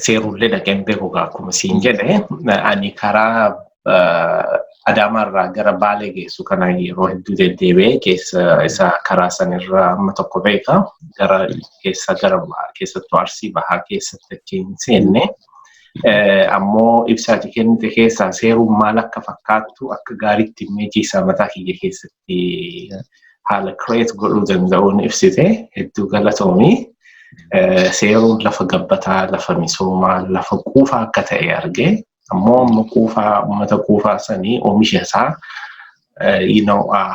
seeruullee dhaqeen beeku akkuma siin jedhe, ani karaa Adaamaarraa gara Baalee geessu kana yeroo hedduu deddeebi'ee keessa isa karaa sanirraa amma tokko beeka. Gara keessa, gara keessattuu Arsii Bahaa keessatti achi hin seenne. Ammoo ibsaati kennite keessaa seeruun maal akka fakkaattu akka gaariitti image isaa mataa kiyya keessatti haala create godhuu danda'uun ibsite, hedduu galatoomii. Seeruun lafa gabbataa, lafa misoomaa, lafa quufaa akka ta'e argee, ammoo amma quufaa uummata quufaa sanii oomisha isaa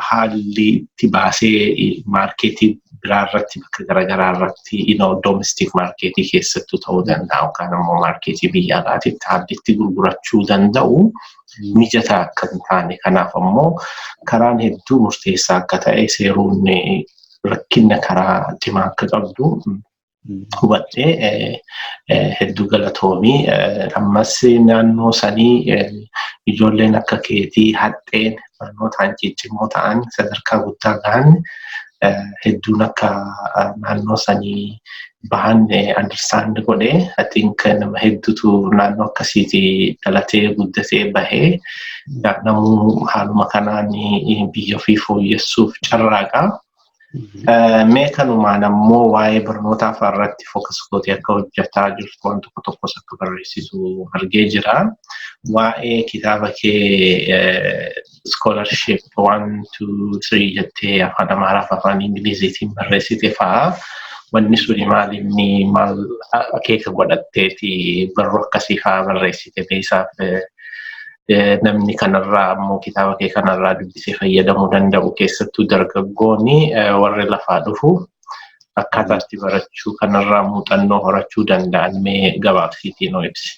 haalli itti baasee market biraa irratti, bakka garaagaraa irratti, domestic market keessattuu ta'uu danda'a yookaan ammoo market biyya alaatiitti haalli itti gurgurachuu danda'u mijataa akka hin taane, kanaaf ammoo karaan hedduu murteessaa akka ta'e, seeruun rakkina karaa cimaa akka qabdu hubadhee, hedduu galatoomii. Ammas naannoo sanii ijoolleen akka keetii haxxeen barnootaan ciccimoo ta'an sadarkaa guddaa gahan hedduun akka naannoo sanii bahan understand godhee. I think nama hedduutu naannoo akkasiitii dhalatee guddatee bahee namuu haaluma kanaan biyya ofii fooyyessuuf carraaqa. Mee kanumaan ammoo waa'ee barnootaa irratti focus gootee akka hojjetaa jirtu, waan tokko tokkos akka barreessitu argee jira. Waa'ee kitaaba kee scholarship one, two, three jettee afaan Amaaraa fi afaan Ingiliziitiin barreessite fa'aa, wanni suni maal, inni maal akeeka godhatteeti barruu akkasii fa'aa barreessite? Beesaaf namni kanarraa ammoo kitaaba kee kanarraa dubbisee fayyadamuu danda'u, keessattuu dargaggoonni warri lafaa dhufu akkaataa itti barachuu kanarraa muuxannoo horachuu danda'an, mee gabaabsiitii nuu ibsi.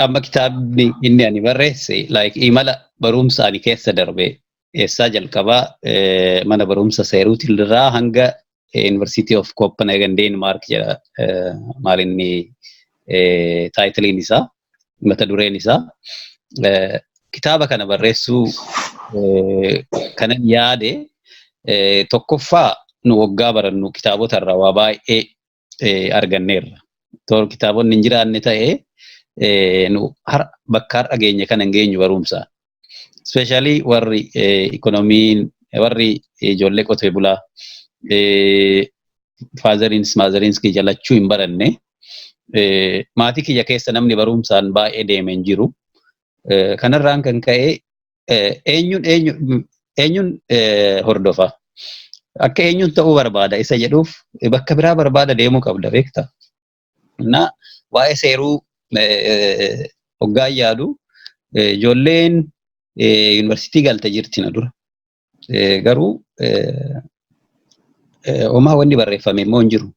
Amma kitaabni inni ani barreesse like imala barumsa ani keessa darbe, eessaa jalqabaa mana barumsa seeruutiin irraa hanga University of Copenhagen Denmark jedha. Maal inni titleiin isaa, mata dureen isaa. Kitaaba kana barreessuu kanan yaade, tokkoffaa nu waggaa barannu kitaabota irraa waa baay'ee arganneerra. Kitaabonni hin jiraanne ta'ee nu bakka har'a geenye kana hin geenyu barumsaan. Especially warri ikonomiin, warri ijoollee qotee bulaa, fatheriins motheriins kiyya lachuu hin baranne. Maatii kiyya keessa namni barumsaan baay'ee deeme hin jiru. Kanarraan kan ka'e eenyuun eenyuun hordofa? Akka eenyuun ta'uu barbaada isa jedhuuf bakka biraa barbaada deemuu qabda, beekta. Na waa'ee seeruu hoggaa yaadu, ijoolleen yuunivarsiitii galte jirti na dura. Garuu homaa wanni barreeffame immoo hin jiru.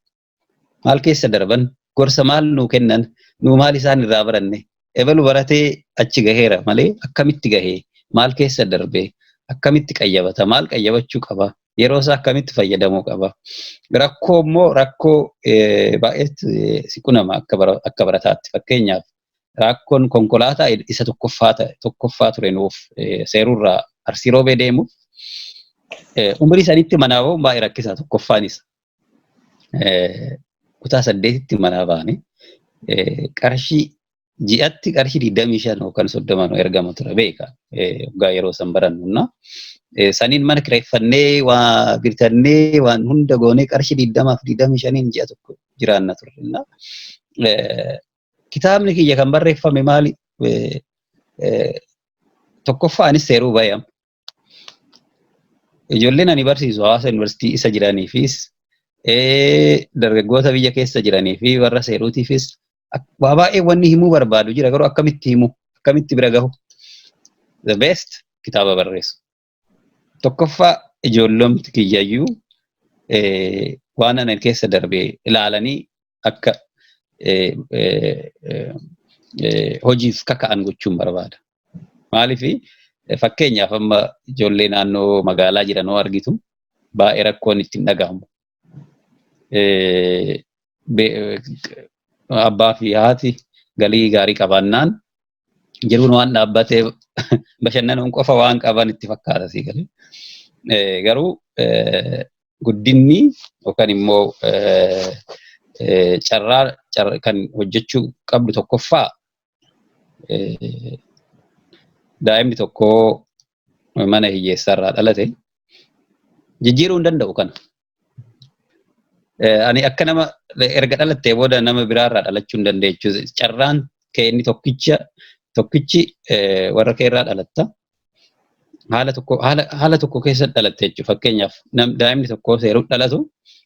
Maal keessa darban? Gorsa maal nuu kennan? Nuu maal isaan irraa baranne? Ebalu baratee achi gaheera malee akkamitti gahee? Maal keessa darbee? Akkamitti qayyabata? Maal qayyabachuu qaba? Yeroo isaa akkamitti fayyadamuu qaba? Rakkoo immoo rakkoo baay'eetti si qunama akka barataatti. Fakkeenyaaf rakkoon konkolaataa isa tokkoffaa ture nuuf. Seerurraa Arsii Roobee deemuuf umurii sanitti manaa bahuun baay'ee rakkisaa tokkoffaan isa. Kutaa 8tti manaa baane, qarshii ji'atti qarshii 25 yookaan 30 nu ergama ture, beeka, waggaa yeroo san barannu. Saniin mana kireeffannee, waa bitannee, waan hunda goonee, qarshii 20f 25n ji'a tokko jiraanna turre. Kitaabni kiyya kan barreeffame maali? Tokkoffaa anis seeruu bayam. Ijoolleen ani barsiisu hawaasa yuunivarsiitii isa jiraniifis, dargaggoota biyya keessa jiranii fi warra seeruutiifis waa baay'ee wanni himuu barbaadu jira, garuu akkamitti himu, akkamitti bira gahu? The best kitaaba barreessu. Tokkoffaa ijoollomti kiyyayyuu waan ana keessa darbee ilaalanii akka hojiif kaka'an gochuun barbaada. Maaliif, fakkeenyaaf amma ijoollee naannoo magaalaa jiran yoo argitu baay'ee rakkoon ittiin dhaga'amu. Abbaa fi haati galii gaarii qabaannaan jiruun waan dhaabbatee bashannanuun qofa waan qaban itti fakkaata sii galee. Garuu guddinni yookaan immoo carraa kan hojjechuu qabdu tokkoffaa Daa'imni tokko mana hiyyeessaarraa dhalate jijjiiruu hin danda'u kana. Ani akka nama erga dhalattee booda nama biraarraa dhalachuu hin dandeechu. Carraan kee inni tokkichi warra keerraa dhalatta. Haala tokko keessa dhalatte jechuudha. Fakkeenyaaf, daa'imni tokko seeruu dhalatu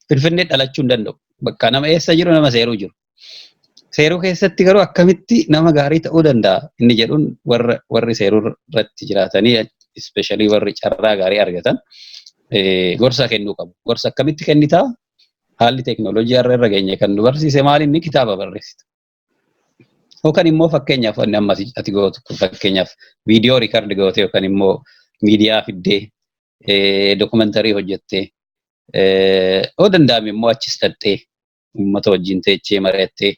Finfinnee dhalachuu hin danda'u. Bakka nama eessa jiru, nama seeruu jiru. Seeruu keessatti garuu akkamitti nama gaarii ta'uu danda'a inni jedhuun warra warri seeruu irratti jiraatanii, especially warri carraa gaarii argatan, gorsa kennuu qabu. Gorsa akkamitti kennitaa? Haalli teekinooloojii har'a irra geenye kan nu barsiise maal inni kitaaba barreessita. Yookaan immoo fakkeenyaaf wanni amma ati gootu, fakkeenyaaf viidiyoo record goote yookaan immoo miidiyaa fiddee documentary hojjettee, yoo danda'ame immoo achis dhattee uummata wajjin teechee mari'attee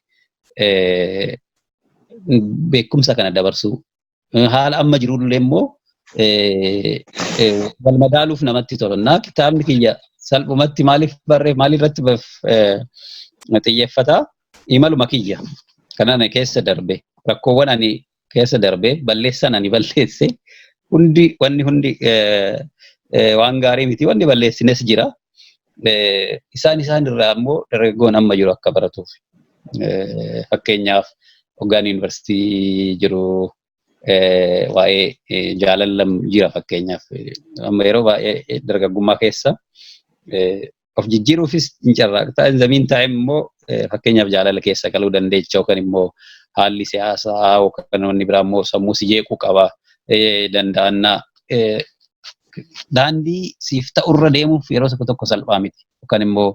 beekumsa kana dabarsuu, haala amma jirullee immoo wal madaaluuf namatti tola. Kitaabni kiyya salphumatti maaliif barree maalirratti xiyyeeffata? Imaluma kiyya kan ani keessa darbe, rakkoowwan ani keessa darbe, balleessan ani balleesse hundi, wanni hundi waan gaarii miti, wanni balleessines jira. Isaan irraa immoo dargaggoon amma jiru akka baratuuf. Fakkeenyaaf, hoggaan yuunivarsiitii jiru waa'ee jaalallam jira fakkeenyaaf. Amma yeroo baay'ee dargaggummaa keessa of jijjiiruufis hin carraaqta. In the meantime immoo fakkeenyaaf jaalala keessa galuu dandeecha yookaan immoo haalli siyaasaa yookaan wanni biraa immoo sammuu si jeequu qaba danda'annaa. Daandii siif ta'urra deemuuf yeroo tokko tokko salphaa miti. Yookaan immoo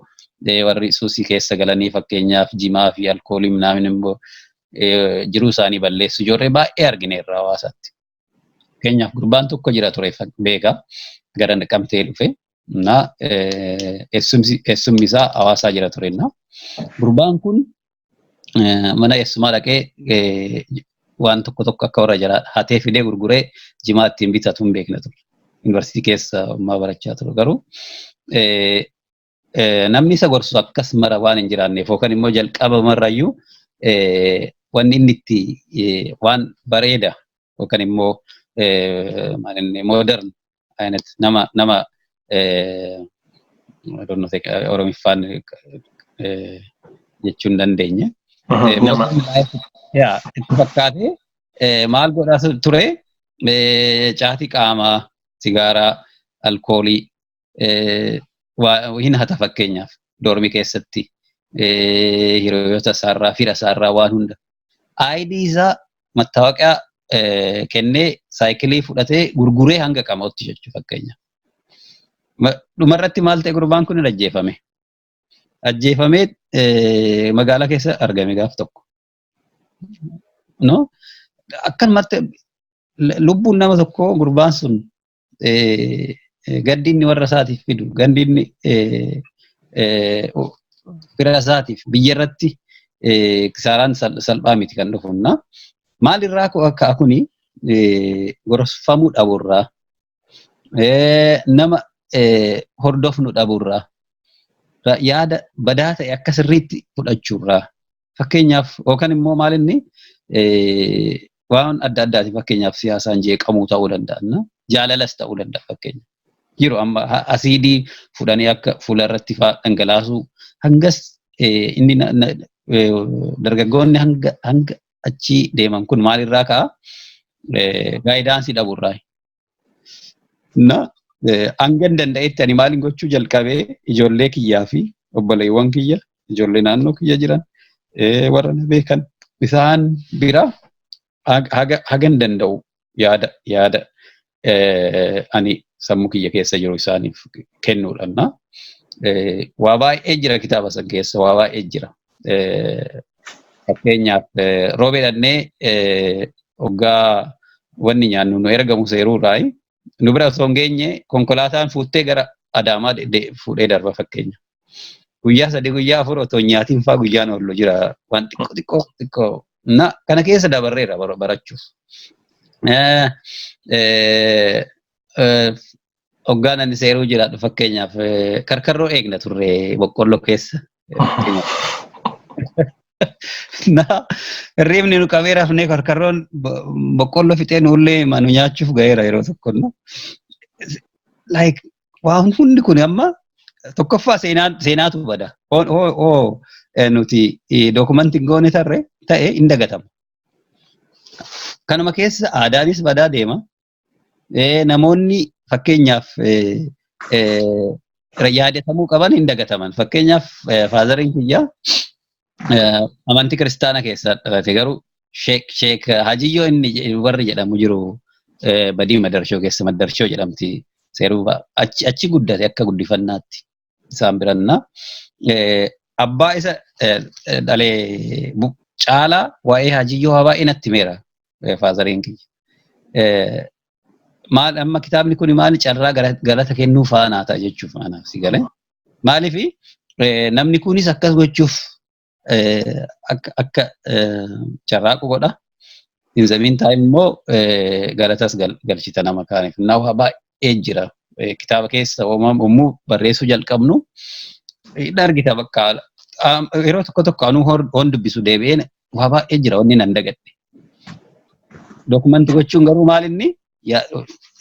warri suusii keessa galanii, fakkeenyaaf jimaa fi alkoolii minaamin immoo jiruu isaanii balleessu ijoollee baay'ee argineerra hawaasatti. Fakkeenyaaf, gurbaan tokko jira ture beeka, gara Naqamtee dhufe na eessumni isaa hawaasaa jira ture. Gurbaan kun mana eessumaa dhaqee waan tokko tokko akka warra jalaa hatee fidee gurguree jimaa ittiin bitatu hin beekna ture. Yuunivarsiitii keessa ammaa barachaa ture, garuu namni isa gorsu akkas mara waan hin jiraanneef yookaan immoo jalqaba marrayyuu wanni inni itti waan bareeda yookaan immoo maal inni modern አይነት nama Oromiffaan jechuu hin dandeenye. Yaa itti fakkaatee maal godhaa ture? Caatii qaamaa, sigaaraa, alkoolii hin hata. Fakkeenyaaf, dormii keessatti hiriyoota isaarraa, fira isaarraa waan hunda. ID isaa, mattaawaqaa kennee saayikilii fudhatee gurguree hanga qama'utti jechuudha fakkeenyaaf. Dhumarratti maal ta'e? Gurbaan kun ajjeefame. Ajjeefamee magaalaa keessa argame gaaf tokko. No? Akkanumatti lubbuun nama tokkoo, gurbaan sun gaddi inni warra isaatiif fidu, gaddi inni fira isaatiif biyya irratti kisaaraan salphaa miti kan dhufu. Maalirraa akka kuni? Gorfamuu dhabuurraa, nama hordofnu dhabuurraa, yaada badaa ta'e akka sirriitti fudhachuurraa fakkeenyaaf, yookaan immoo maal inni waan adda addaati, fakkeenyaaf siyaasaan jeeqamuu ta'uu danda'a, jaalalas ta'uu danda'a. Fakkeenya jiru amma asiidii fudhanii akka fuula irratti fa'aa dhangalaasuu hangas inni dargaggoonni hanga achii deeman kun maalirraa ka'a? Guidance dhabuurraa. Na hanga hin danda'etti ani maalin gochuu jalqabee? Ijoollee kiyyaa fi obboleewwan kiyya, ijoollee naannoo kiyya jiran, warra na beekan isaan bira haga hin danda'u yaada ani sammuu kiyya keessa jiru isaaniif kennuudhaan. Waa baay'ee jira kitaaba san keessa, waa baay'ee jira. Fakkeenyaaf, roobee dhannee hoggaa wanni nyaannu nu ergamu seeruurraayi. Nu bira osoo hin geenye konkolaataan fuuttee gara Adaamaa fuudhee darba fakkeenya. Guyyaa 3, guyyaa 4 otoo hin nyaatiin fa'aa guyyaan oollu jira, waan xiqqoo xiqqoo xiqqoo. Na kana keessa dabarreera barachuuf. Hoggaan ani seeruu jiraadhu, fakkeenyaaf, karkarroo eegna turre boqqolloo keessa. Na hirribni nu qabee rafnee karkarroon boqqolloo fixee nullee nu nyaachuuf ga'eera yeroo tokko. Like, waan hundi kun amma tokkoffaa seenaatu bada. Hoo nuti document goone tarre ta'e hin dagatama. Kanuma keessa aadaanis badaa deema. Namoonni fakkeenyaaf yaadatamuu qaban hin dagataman. Fakkeenyaaf, fatheriin kiyya amantii kiristaanaa keessa dhalate, garuu Sheek Hajiyyoo inni warri jedhamu jiru badii Madarshoo keessa, Madarshoo jedhamti seeruu, achi guddate akka guddifannaatti isaan biranna. Abbaa isa dhalee caalaa waa'ee Hajiyyoo haa baay'ee natti himeera fatheriin kiyya. Maal amma kitaabni kun maal carraa galata kennuu faanaa ta'a jechuuf anaaf si galee. Maaliif namni kunis akkas gochuuf akka carraaqu godha. In the meantime immoo galatas galchita nama kaaniif. Naa baay'ee jira. Kitaaba keessa yommuu barreessuu jalqabnu hin argita bakka yeroo tokko tokko anuu hoon dubbisu deebi'een waa baay'ee jira wanni nan dagadhe. Document gochuun garuu maal inni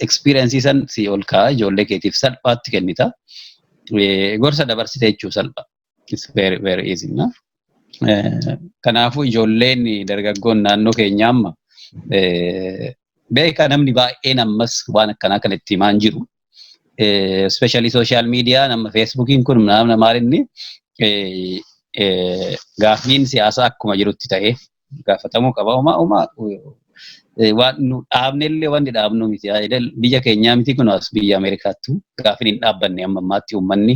experience san si ol kaa'a, ijoollee keetiif salphaatti kennita. Gorsa dabarsite jechuu salpha. It's very very easy. Na? Kanaafuu ijoolleen dargaggoon naannoo keenyaa amma beekaa namni baay'een ammas waan akkanaa kan itti himaan jiru. Especially social media nama Facebookiin kun nama maal inni gaaffiin siyaasaa akkuma jirutti ta'ee gaafatamuu qaba. Uma uma waan nu dhaabnellee wanni dhaabnu miti. Biyya keenyaa miti, kun as biyya Ameerikaattu gaaffiin hin dhaabbanne. Amma ammaatti uummanni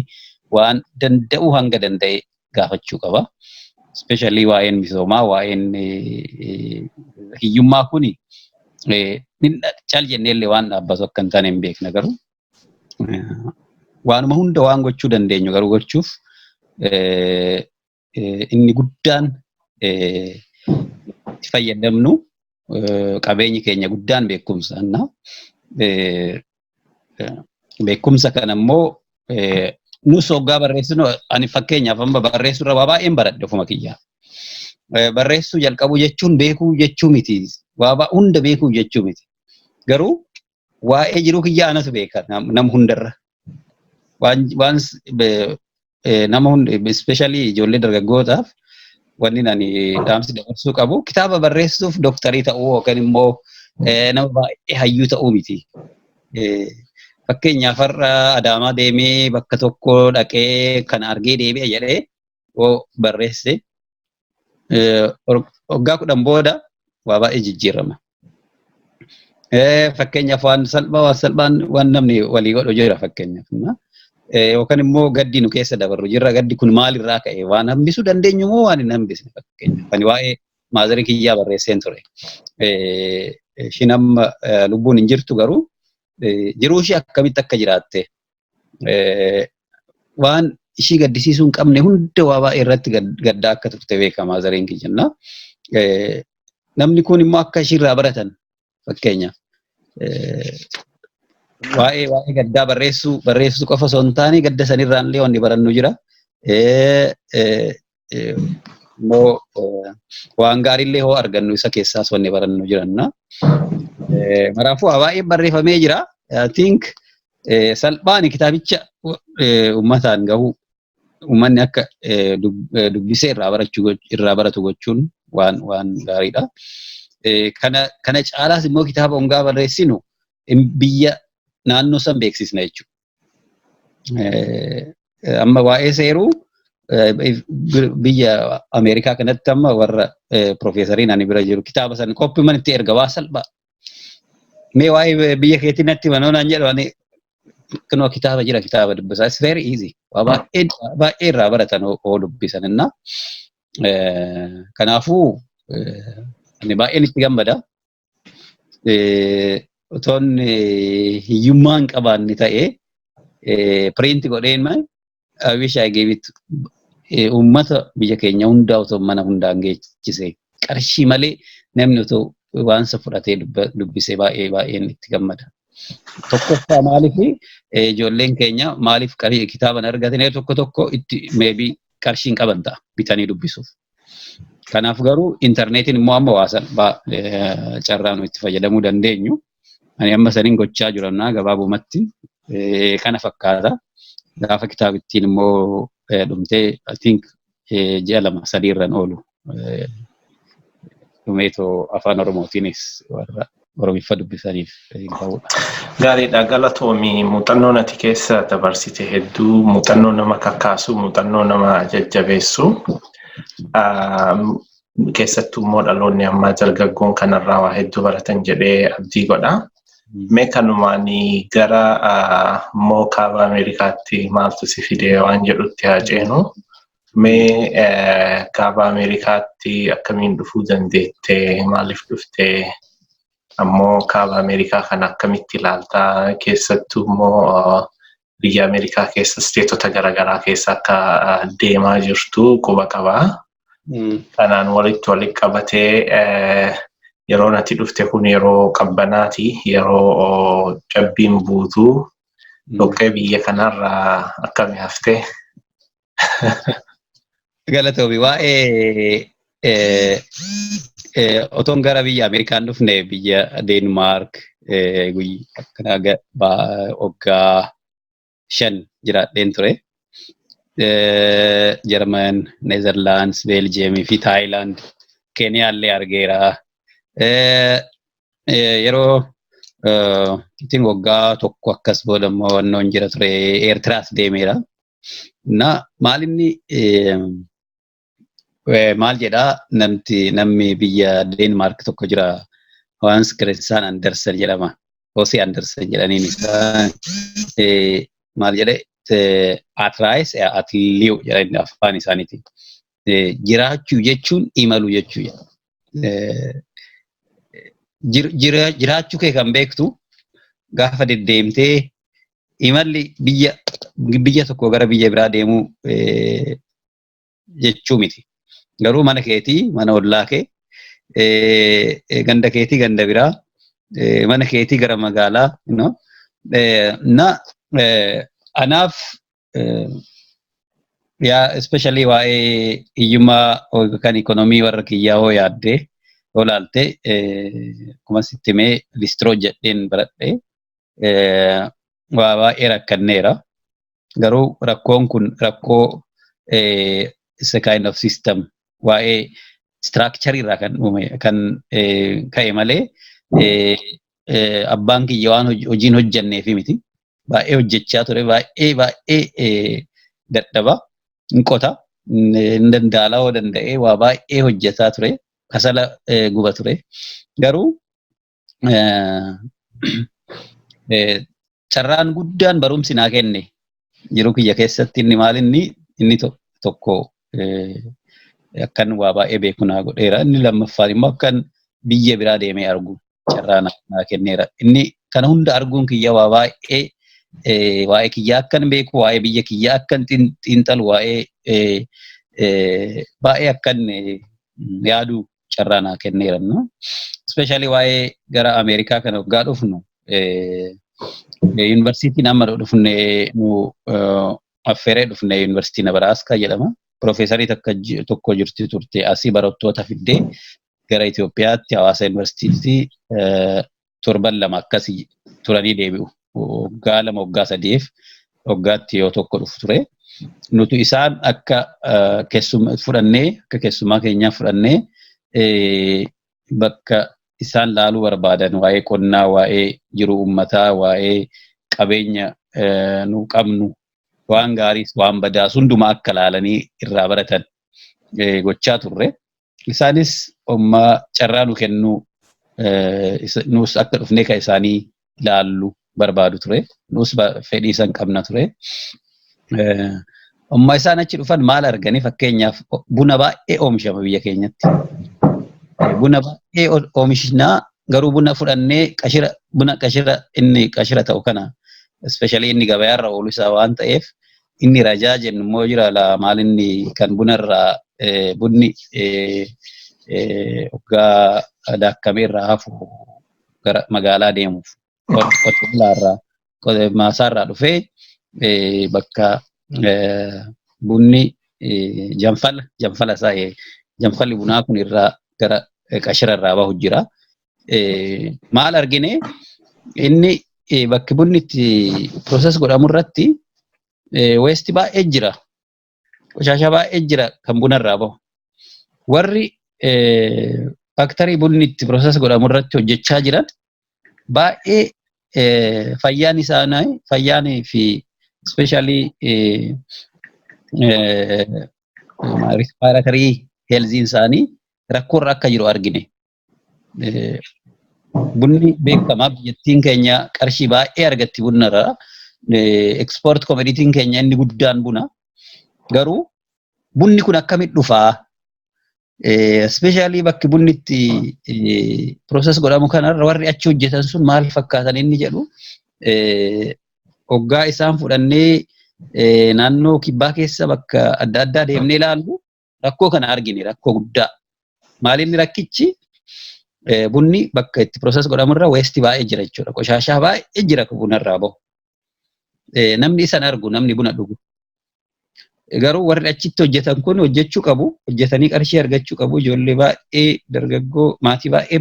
waan danda'u hanga danda'e gaafachuu qaba. Especially waa'een misoomaa, waa'een hiyyummaa kuni cal jenneellee waan dhaabbatu akka hin taane hin beekna, garuu waanuma hunda waan gochuu dandeenyu garuu gochuuf inni guddaan itti fayyadamnu, qabeenyi keenya guddaan beekumsa. Beekumsa kana immoo nus hoggaa barreessinu, ani fakkeenyaaf amma barreessuu irra waa baay'een baradhe ofuma kiyyaa. Barreessuu jalqabuu jechuun beekuu jechuu miti. Waa hunda beekuu jechuu miti. Garuu waa'ee jiruu kiyyaa anatu beeka nama hundarra. Waan nama hunda, especially ijoollee dargaggootaaf, wanni ani dhaamsi dabarsuu qabu kitaaba barreessuuf dooktarii ta'uu yookaan immoo nama baay'ee hayyuu ta'uu miti. Fakkeenyaaf, har'a Adaamaa deemee bakka tokko dhaqee kana argee deebi'e jedhee yoo barreesse, waggaa 10 booda waa baay'ee jijjiirama. Fakkeenyaaf, waan salphaa, waan salphaan waan namni walii godhu jira fakkeenyaaf. Yookaan immoo gaddi nu keessa dabarru jirra. Gaddi kun maalirraa ka'e? Waan hambisuu dandeenyu moo waan hin hambisne? Fakkeenyaaf, ani waa'ee motherii kiyyaa barreesseen ture. Ishiin amma lubbuun hin jirtu, garuu jiruu ishee akkamitti akka jiraatte, waan ishii gaddisiisuu hin qabne hunda waa baay'ee irratti gaddaa akka turte beekama motheriin kiyya. Namni kun immoo akka ishiirraa baratan, fakkeenyaaf, waa'ee gaddaa barreessuu qofa osoo hin taane gadda sanirraa illee wanni barannu jira. Immoo waan gaariillee hoo argannu isa keessaas wanni barannu jiranna. Maraafuu waa baay'ee barreeffamee jira. I think salphaan kitaabicha uummataan gahu, uummanni akka dubbisee irraa barachuu irraa baratu gochuun waan gaariidha. Kana caalaas immoo kitaaba hongaa barreessinu biyya naannoo san beeksisna jechuudha. Amma waa'ee seeruu biyya Ameerikaa kanatti amma warra piroofeesariin ani bira jiru kitaaba san copy man itti erga, waa salphaa. Mee waa'ee biyya keetii natti manoo naan jedhu, ani kunoo kitaaba jira, kitaaba dubbisaa. It's very easy. Waa baay'ee baay'ee irraa baratan hoo dubbisan inna. Kanaafuu ani baay'een itti gammada. Otoon hiyyummaa hin qabaanne ta'ee print godheen, I wish I gave it uummata biyya keenya hundaa otoo mana hundaan geechise, qarshii malee namni otoo waan isa fudhatee dubbisee baay'ee baay'een itti gammada. Tokkoffaa, maaliif ijoolleen keenya maaliif kitaaba hin argatin? Tokko tokko itti maybe qarshii hin qaban ta'a bitanii dubbisuuf. Kanaaf garuu intarneetiin immoo amma waa salphaa carraa nu itti fayyadamuu dandeenyu. Ani amma saniin gochaa jirannaa gabaabumatti kana fakkaata. Gaafa kitaabittiin immoo dhumtee, I think, ji'a 2-3 irraan oolu dhumeetoo afaan Oromootiinis warra Oromiffa dubbisaniif ta'udha. Gaariidha, galatoomii. Muuxannoo ati keessa dabarsite hedduu muuxannoo nama kakaasu, muuxannoo nama jajjabeessu. Keessattuu immoo dhaloonni ammaa dargaggoon kanarraa waa hedduu baratan jedhee abdii godha. Mee kanumaan gara immoo kaaba Ameerikaatti maaltu si fide waan jedhutti haa ceenu. Mee kaaba Ameerikaatti akkamiin dhufuu dandeette? Maaliif dhuftee? Ammoo kaaba Ameerikaa kana akkamitti ilaaltaa? Keessattuu immoo biyya Ameerikaa keessa isteetota garaagaraa keessa akka deemaa jirtu quba qabaa. Kanaan walitti qabatee yeroo ati dhufte kun yeroo qabbanaati. Yeroo cabbiin buutu, dhoqqee biyya kanarraa akkamii haftee? Galatoomi. Waa'ee otoon gara biyya Ameerikaan dhufne biyya Deenmaark waggaa 5 jiraadheen ture. Jarman, Neezerlaandс, Beeljeemii fi Taayilaand, Keeniyaallee argeera. Yeroo ittiin waggaa 1 akkas booda immoo wannoon jira ture, Eertiraas deemeera. Na maal inni maal jedhaa, namni biyya Deenmaark tokko jira, Hans Christian Andersen jedhama. Hosii Andersen jedhaniin isaa maal jedhe, "At rejse er at leve" jedhan afaan isaaniitiin. Jiraachuu jechuun imaluu jechuudha. Jiraachuu kee kan beektu gaafa deddeemtee imalli biyya tokko gara biyya biraa deemuu jechuu miti. Garuu mana keetii mana ollaa kee, ganda keetii ganda biraa, mana keetii gara magaalaa. Na anaaf yaa especially waa'ee hiyyummaa kan ikonomii warra kiyyaa hoo yaaddee hoo laalte, akkuma sitti himee listiroo jedheen baradhee waa baay'ee rakkanneera. Garuu rakkoon kun rakkoo is a kind of system, waa'ee structure irraa kan uume kan ka'e malee abbaan kiyya waan hojiin hojjanneefi miti. Baay'ee hojjechaa ture, baay'ee baay'ee dadhaba, hin qota, hin dandaalaa hoo danda'ee waa baay'ee hojjetaa ture, kasala guba ture. Garuu carraan guddaan barumsi naa kenne jiruu kiyya keessatti inni maal, inni tokko akkan waa baay'ee beeku naa godheera. Inni lammaffaan immoo akkan biyya biraa deemee argu carraa naa kenneera. Inni kana hunda arguun kiyya waa baay'ee waa'ee kiyyaa akkan beeku, waa'ee biyya kiyyaa akkan xiinxalu, waa'ee baay'ee akkan yaadu carraa naa kenneera. Especially waa'ee gara Ameerikaa kana waggaa dhufnu, yuunivarsiitiin amma dhufne nu affeeree dhufne Yuunivarsiitii Nebraaskaa jedhama. Piroofeesarii tokko jirti turte, asii barattoota fiddee gara Itoophiyaatti hawaasa yuunivarsiitiitti torban 2 akkasii turanii deebi'u. Waggaa 2, waggaa 3f waggaatti yoo tokko dhufu ture. Nuti isaan akka keessummaa fudhannee, akka keessummaa keenyaa fudhannee, bakka isaan laaluu barbaadan, waa'ee qonnaa, waa'ee jiruu uummataa, waa'ee qabeenya nu qabnu, waan gaariis waan badaas hundumaa akka laalanii irraa baratan gochaa turre. Isaanis ommaa carraa nu kennuu, nus akka dhufnee kan isaanii ilaallu barbaadu ture. Nus fedhii san qabna ture. Ommaa isaan achi dhufan maal arganii, fakkeenyaaf buna baay'ee oomishama biyya keenyatti. Buna baay'ee oomishnaa, garuu buna fudhannee qashira, buna qashira, inni qashira ta'u kana, especially inni gabayaarra oolu isaa waan ta'eef, inni rajaa jennu immoo jira laa, maal inni kan bunarraa bunni waggaa daakkamee irraa hafu gara magaalaa deemuuf qote bulaarraa maasaarraa dhufee bakka bunni janfala isaa Janfalli bunaa kun irraa gara qashira irraa bahu jira. Maal argine inni bakki bunni itti process godhamu irratti waste baay'ee jira. Qoshaashaa baay'ee jira kan buna irraa bahu. Warri factory bunni itti process godhamu irratti hojjechaa jiran baay'ee fayyaan isaanii, fayyaanii fi especially respiratory healthiin isaanii rakkoorra akka jiru argine. Bunni beekamaa, biyyattiin keenya qarshii baay'ee argatti bunarraa. Export commodityn keenya inni guddaan buna. Garuu bunni kun akkamitti dhufaa? Especially bakki bunni itti process godhamu kanarra warri achi hojjetan sun maal fakkaatan inni jedhu, hoggaa isaan fudhannee naannoo kibbaa keessa bakka adda addaa deemnee ilaallu, rakkoo kana argine, rakkoo guddaa. Maalinni rakkichi? Bunni bakka itti process godhamurra waste baay'ee jira jechuudha. Qoshaashaa baay'ee jira bunarraa bahu. Namni isan argu, namni buna dhugu. Garuu warri achitti hojjetan kun hojjechuu qabu. Hojjetanii qarshii argachuu qabu. Ijoollee baay'ee, dargaggoo, maatii baay'ee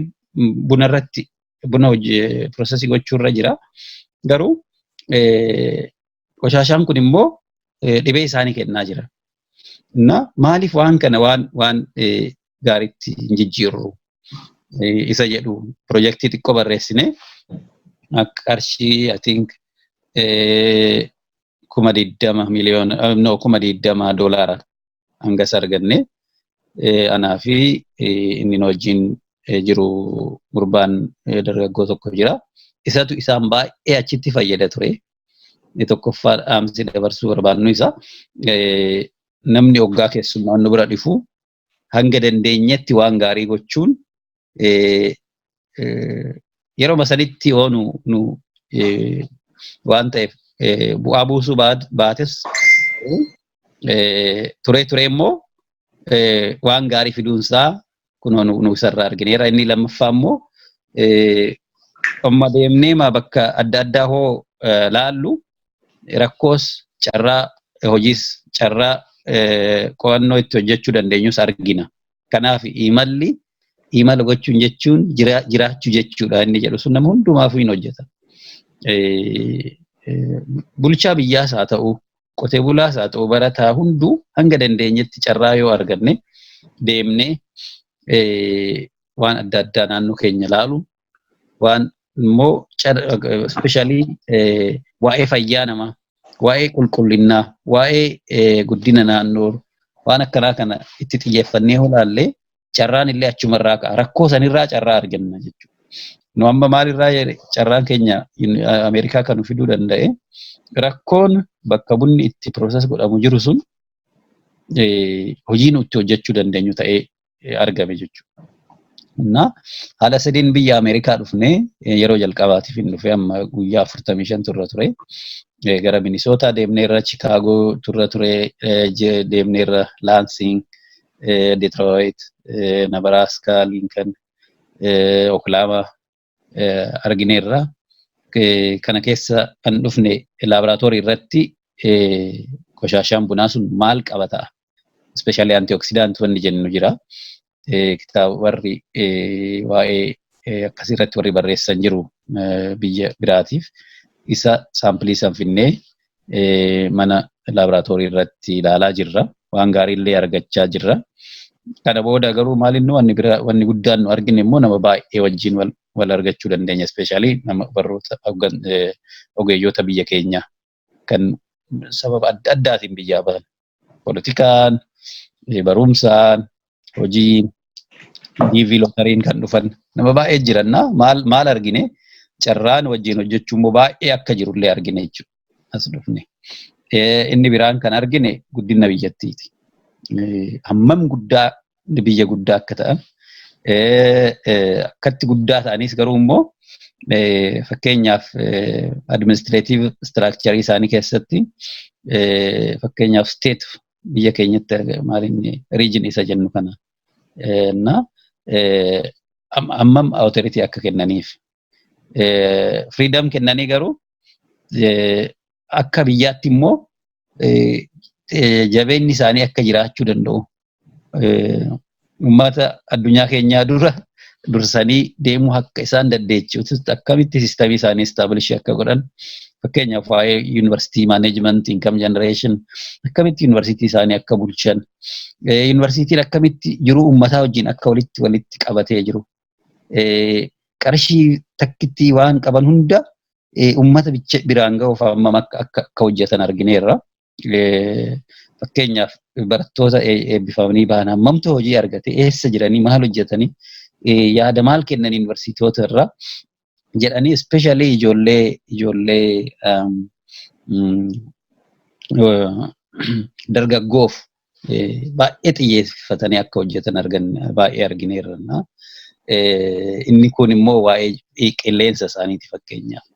bunarratti, buna processii gochuurra jira. Garuu qoshaashaan kun immoo dhibee isaanii kennaa jira. Na maaliif waan kana waan gaariitti hin jijjiirru isa jedhu pirojektii xiqqoo barreessine, akka qarshii, I think, 20,000 miliyoona, no, $20,000 hangas arganne. Anaa fi inni nu wajjin jiru gurbaan dargaggoo tokko jira. Isatu isaan baay'ee achitti fayyada ture. Tokkoffaa dhaamsi dabarsuu barbaannu isa. Namni hoggaa keessummaan nu bira dhufu hanga dandeenyetti waan gaarii gochuun yeroo sanitti yoo nu waan ta'eef bu'aa buusuu baates, turee turee immoo waan gaarii fiduunsaa kunoo nu isarraa argineera. Inni lammaffaa immoo, amma deemnee bakka adda addaa hoo laallu, rakkoos, carraa hojiis, carraa qo'annoo itti hojjechuu dandeenyus argina. Kanaaf imalli imala gochuun jechuun jiraachuu jechuudha inni jedhu sun nama hundumaafuu hin hojjeta. Bulchaa biyyaas haa ta'u, qotee bulaas haa ta'u, barataa hunduu hanga dandeenyetti carraa yoo arganne deemnee waan adda addaa naannoo keenya ilaalu, waan immoo especially waa'ee fayyaa namaa, waa'ee qulqullinnaa, waa'ee guddina naannoo, waan akkanaa kana itti xiyyeeffannee olaallee, carraan illee achumarraa ka'a. Rakkoo sanirraa carraa arganna jechuudha. Nu amma maalirraa carraan keenya Ameerikaa kan nu fiduu danda'e, rakkoon bakka bunni itti process godhamu jiru sun hojii nu itti hojjechuu dandeenyu ta'ee argame jechuudha. Na haala sadiin biyya Ameerikaa dhufnee, yeroo jalqabaatiif hin dhufe, amma guyyaa 45 turre ture. Gara Minisootaa deemneerra, Chikaagoo turre ture, deemneerra Laansing, Detroit, Nebraska, Lincoln, Oklahoma argineerra. Kana keessa kan dhufne laaboraatoorii irratti qoshaashaan bunaa sun maal qaba ta'a? Especially antioxidant wanni jennu jira. Kitaaba warri waa'ee akkasii irratti warri barreessan jiru biyya biraatiif. Isa sample san finnee mana laaboraatoorii irratti ilaalaa jirra. Waan gaarii illee argachaa jirra. Kana booda garuu maalinnu, wanni bira, wanni guddaan nu argine immoo nama baay'ee wajjin wal argachuu dandeenya. Especially nama barroota ogeeyyoota biyya keenyaa kan sababa adda addaatiin biyyaa bahan. Poolitikaan, barumsaan, hojii, DV lotteryn kan dhufan nama baay'ee jiranna. Maal maal argine? Carraan wajjin hojjechuu immoo baay'ee akka jirullee argine jechuudha. As dhufne. Inni biraan kan argine guddina biyyattiiti. Hammam guddaa, biyya guddaa akka ta'an, akkatti guddaa ta'anis, garuu immoo fakkeenyaaf administrative structure isaanii keessatti, fakkeenyaaf state biyya keenyatti maalinni region isa jennu kana na hammam authority akka kennaniif, freedom kennanii, garuu akka biyyaatti immoo jabeenyi isaanii akka jiraachuu danda'u. Uummata addunyaa keenyaa dura dursanii deemuu akka isaan dandeechisutti akkamitti systemii isaanii establish akka godhan, fakkeenyaaf waa'ee yuunivarsiitii management, income generation, akkamitti yuunivarsiitii isaanii akka bulchan, yuunivarsiitiin akkamitti jiruu uummataa wajjin akka walitti qabatee jiru, qarshii takkitti waan qaban hunda uummata biraan ga'uuf hammam akka hojjetan argineerra. Fakkeenyaaf barattoota eebbifamanii bahan hammamtu hojii argate, eessa jiranii, maal hojjetanii, yaada maal kennan yuunivarsiitoota irraa jedhanii, especially ijoollee dargaggoof baay'ee xiyyeeffatanii akka hojjetan argan baay'ee argineerra. Inni kun immoo waa'ee qilleensa isaaniiti fakkeenyaaf.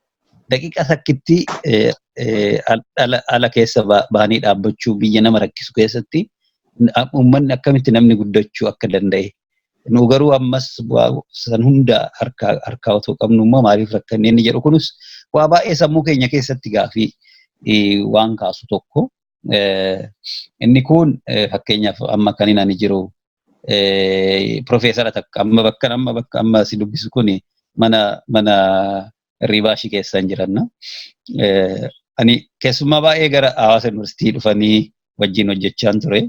Daqiiqa takkitti ala keessa bahanii dhaabbachuu biyya nama rakkisu keessatti uummanni akkamitti namni guddachuu akka danda'e. Nu garuu ammas san hunda harkaa otoo qabnu immoo maaliif rakkanne inni jedhu kunis waa baay'ee sammuu keenya keessatti gaafii waan kaasu tokko. Inni kun fakkeenyaaf amma kan inni ani jiru profeesara takka amma bakka amma si dubbisu kuni mana hirribaa ishii keessa hin jiranna. Ani keessummaa baay'ee gara Hawaasa Yuunivarsiitii dhufanii wajjin hojjechaan ture.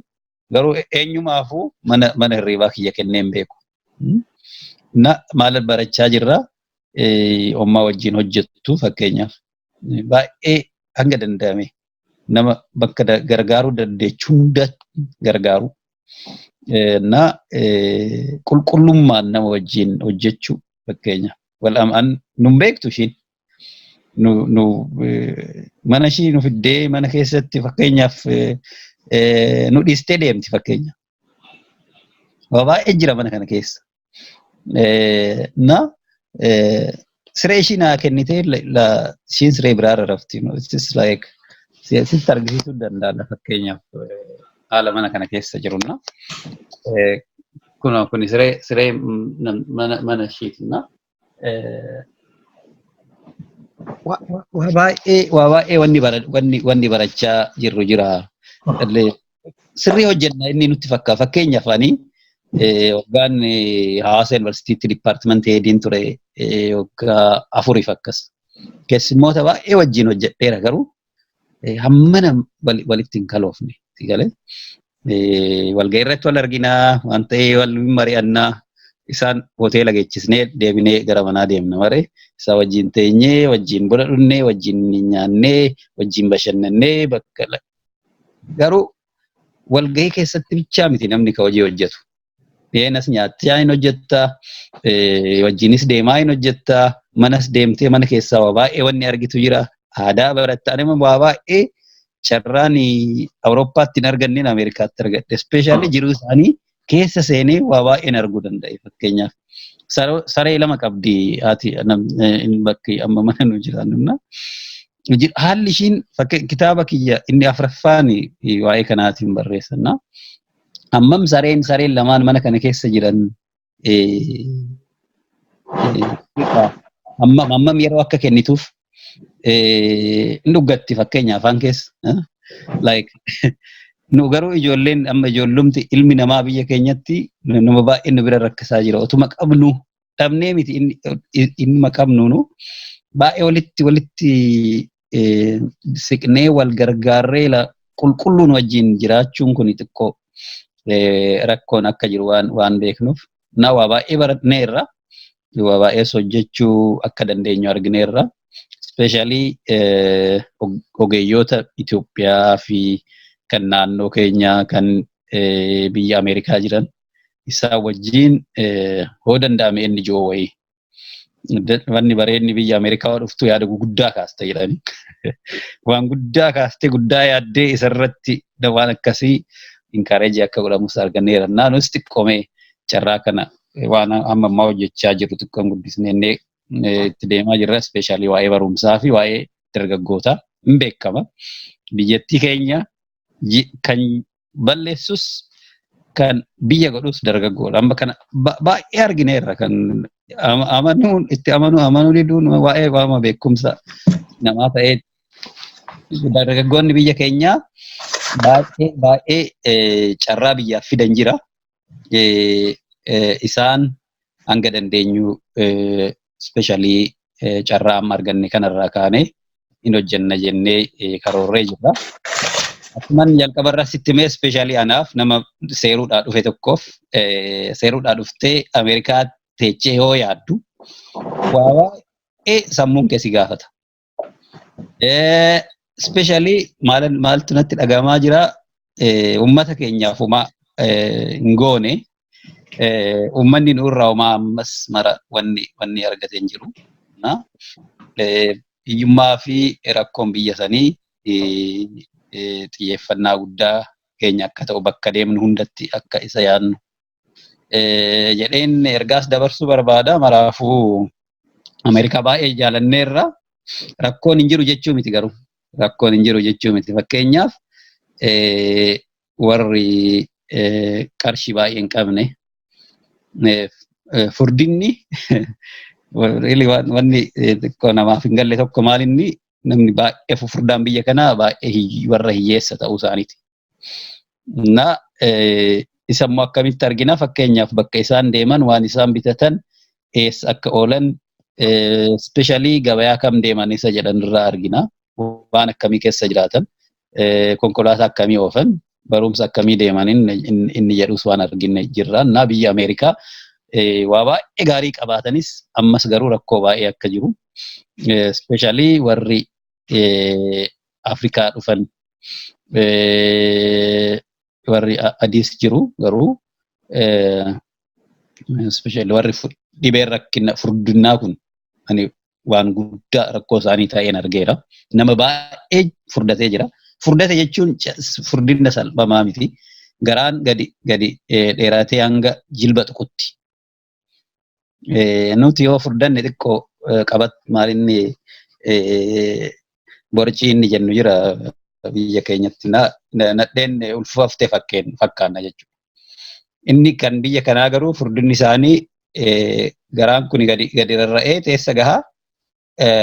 Garuu eenyumaafuu mana hirribaa kiyya kennee hin beeku. Na maal barachaa jirra? Ommaa wajjin hojjettu fakkeenyaaf. Baay'ee hanga danda'ame nama bakka gargaaruu dandeechu hunda gargaaru. Na qulqullummaan nama wajjin hojjechuu fakkeenya. Wal nun beektu ishiin. Nu mana ishii nu fiddee mana keessatti fakkeenyaaf nu dhiistee deemti fakkeenya. Waa baay'ee jira mana kana keessa. Na siree ishii naa kennitee ishiin siree biraarra rafti. It's like sitti argisiisuu danda'a fakkeenyaaf haala mana kana keessa jiruna. Kun siree mana ishiitina. Waa baay'ee wanni barachaa jirru jira. Sirrii hojjenna inni nutti fakkaata. Fakkeenyaaf ani waggaan Hawaasa Yuunivarsiitiitti department headiin ture waggaa 4f akkas. Keessummoota baay'ee wajjin hojjedheera, garuu hammana walitti hin kaloofne. Galee walgahii irratti wal arginaa, waan ta'ee wal mari'annaa, isaan hoteela geechisnee deebinee gara manaa deemna maree isaa wajjin teenyee, wajjin buna dhunnee, wajjin nyaannee, wajjin bashannannee bakka garuu walgahii keessatti bichaa miti namni ka hojii hojjetu. Dhiyeenas nyaachaa hin hojjettaa, wajjinis deemaa hin hojjettaa, manas deemtee mana keessaa waa baay'ee wanni argitu jira. Aadaa barattaa nama waa baay'ee carraan Awurooppaatti hin arganneen Ameerikaatti argadhe. Especially jiruu isaanii keessa seenee waa baay'een arguu danda'e fakkeenyaaf. Saree lama qabdi haati bakki amma mana nu jiraannu. Haalli ishiin kitaaba kiyya inni afuraffaan waa'ee kanaatiin barreessanna. Hammam sareen lamaan mana kana keessa jiran hammam yeroo akka kennituuf hin dhuggatti fakkeenya afaan keessa. Like nu garuu ijoolleen amma ijoollumti ilmi namaa biyya keenyatti nama baay'ee nu bira rakkisaa jira. Otuma qabnu dhabnee miti, inni qabnu nu baay'ee walitti siqnee wal gargaarree qulqulluun wajjin jiraachuun kun xiqqoo rakkoon akka jiru waan beeknuuf na waa baay'ee baratneerra, waa baay'ees hojjechuu akka dandeenyu argineerra. Especially ogeeyyoota Itoophiyaa fi kan naannoo keenyaa kan biyya Ameerikaa jiran isaan wajjin hoo danda'ame inni jiru wayii. Wanni bareenni biyya Ameerikaa dhuftu yaada guguddaa kaasta jedhani. Waan guddaa kaastee guddaa yaaddee isarratti waan akkasii encourage akka godhamus arganneera. Naannoo xiqqoomee carraa kana waan amma ammaa hojjechaa jirru xiqqoon guddisnee itti deemaa jirra. Especially waa'ee barumsaa fi waa'ee dargaggootaa hin beekama. Biyyattii keenya kan balleessus kan biyya godhus dargaggoodha. Amma kana baay'ee argineerra, kan amanuun itti amanuu amanuu diduun waa'ee waama beekumsa namaa ta'ee dargaggoonni biyya keenyaa baay'ee baay'ee carraa biyyaaf fidan jira. Isaan hanga dandeenyu, especially carraa amma arganne kanarraa kaanee hin hojjenna jennee karoorree jirra. Akkuman jalqabarraa sitti himee, especially anaaf nama seeruudhaa dhufe tokkoof, seeruudhaa dhuftee Ameerikaa teechee yoo yaaddu waa baay'ee sammuun kee si gaafata. Especially maaltu natti dhagahamaa jira? Uummata keenyaaf homaa hin goone, uummanni nurraa homaa ammas mara wanni argatee hin jiru. Hiyyummaa fi rakkoon biyya sanii xiyyeeffannaa guddaa keenya akka ta'u, bakka deemnu hundatti akka isa yaadnu jedheen ergaas dabarsuu barbaada. Maraafuu Ameerikaa baay'ee jaalanneerra. Rakkoon hin jiru jechuu miti garuu. Rakkoon hin jiru jechuu miti. Fakkeenyaaf, warri qarshii baay'ee hin qabne furdinni, wanni xiqqoo namaaf hin galle tokko maal inni, namni baay'ee fufurdaan biyya kanaa baay'ee warra hiyyeessa ta'uu isaaniiti. Na isa immoo akkamitti argina? Fakkeenyaaf, bakka isaan deeman, waan isaan bitatan, eessa akka oolan, especially gabayaa kam deeman isa jedhan irraa argina. Waan akkamii keessa jiraatan, konkolaataa akkamii oofan, barumsa akkamii deeman inni jedhus waan argine jirra. Na biyya Ameerikaa waa baay'ee gaarii qabaatanis ammas garuu rakkoo baay'ee akka jiru. Especially warri Afrikaa dhufan, warri adiis jiru, garuu especially warri dhibeen rakkina furdinnaa kun ani waan guddaa rakkoo isaanii ta'een argeera. Nama baay'ee furdatee jira. Furdate jechuun furdinna salphamaa miti. Garaan gadi gadi dheeratee hanga jilba tuqutti. Nuti yoo furdanne xiqqoo qabat maalinni borcii inni jennu jira biyya keenyatti, nadheen ulfaaftee fakkaanna jechuudha. Inni kan biyya kanaa garuu furdinni isaanii garaan kun gadi gadi rarra'ee teessa gahaa,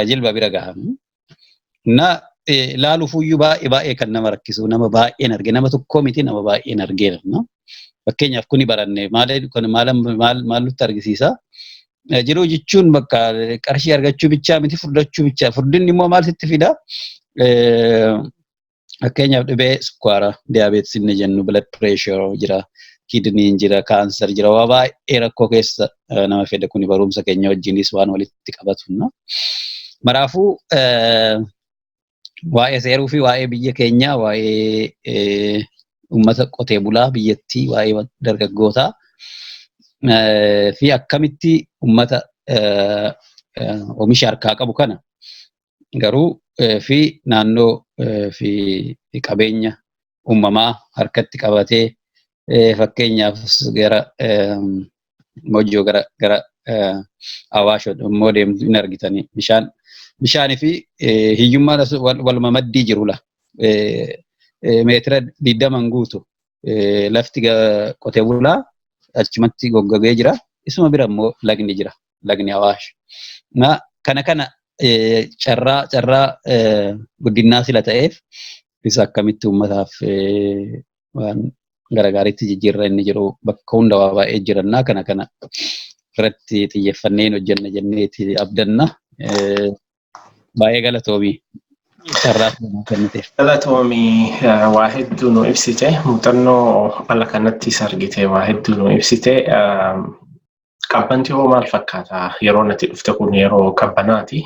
jilba bira gaha. Na ilaaluufuyyuu baay'ee baay'ee kan nama rakkisu nama baay'een arge, nama tokkoo miti, nama baay'een argeera. Fakkeenyaaf, kuni baranne maal maal maal nutti argisiisa? Jiruu jechuun bakka qarshii argachuu bichaa miti, furdachuu bichaa. Furdinni immoo maal sitti fida? Fakkeenyaaf, dhibee sukkaaraa, diabetes inni jennu, blood pressure jira, kidneyn jira, cancer jira, waa baay'ee rakkoo keessa nama fida. Kuni barumsa keenya wajjinis waan walitti qabatu. Maraafuu waa'ee seeruu fi waa'ee biyya keenyaa, waa'ee uummata qotee bulaa biyyattii, waa'ee dargaggootaa fi akkamitti uummata oomisha harkaa qabu kana garuu fi naannoo fi qabeenya uumamaa harkatti qabatee, fakkeenyaaf, gara Mojjoo, gara Awaash immoo deemtu hin argitanii, bishaanii fi hiyyummaan waluma maddii jiru la. Meetira 20 guutu lafti qotee bulaa achumatti goggogee jira. Isuma bira immoo lagni jira. Lagni Awaash. Kana carraa guddinaa sila ta'eef isa akkamitti uummataaf waan garagaaritti jijjiirra inni jiru, bakka hunda waa baay'ee jirannaa, kana irratti xiyyeeffannee hojjenna jenneeti abdanna. Baay'ee galatoomii carraa kenniteef. Galatoomii, waa hedduu nu ibsite, muuxannoo ala kanattis argite waa hedduu nu ibsite. Qabbanti hoo maal fakkaata? Yeroo natti dhufte kun yeroo qabbanaati.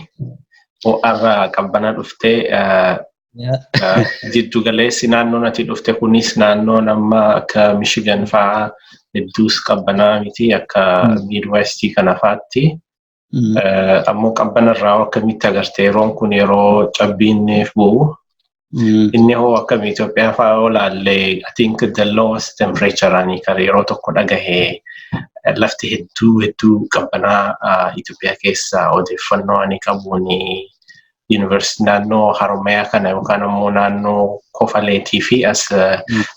Ho'arra qabbanaa dhuftee, jiddu galeessi naannoo natti dhufte kunis naannoo nama akka Michigan fa'aa hedduus qabbanaa miti akka Midwestii kana fa'aatti. Ammoo qabbanarraa akkamitti agarte? Yeroon kun yeroo cabbiin bu'u. Inni hoo akkami? Itoophiyaa fa'aa yoo laalle, I think the lowest temperature ani kan yeroo tokko dhagahee, lafti hedduu hedduu qabbanaa Itoophiyaa keessa, odeeffannoo ani qabuun, yuunivarsiitii naannoo Haromayaa kana yookaan ammoo naannoo Kofaleetii fi as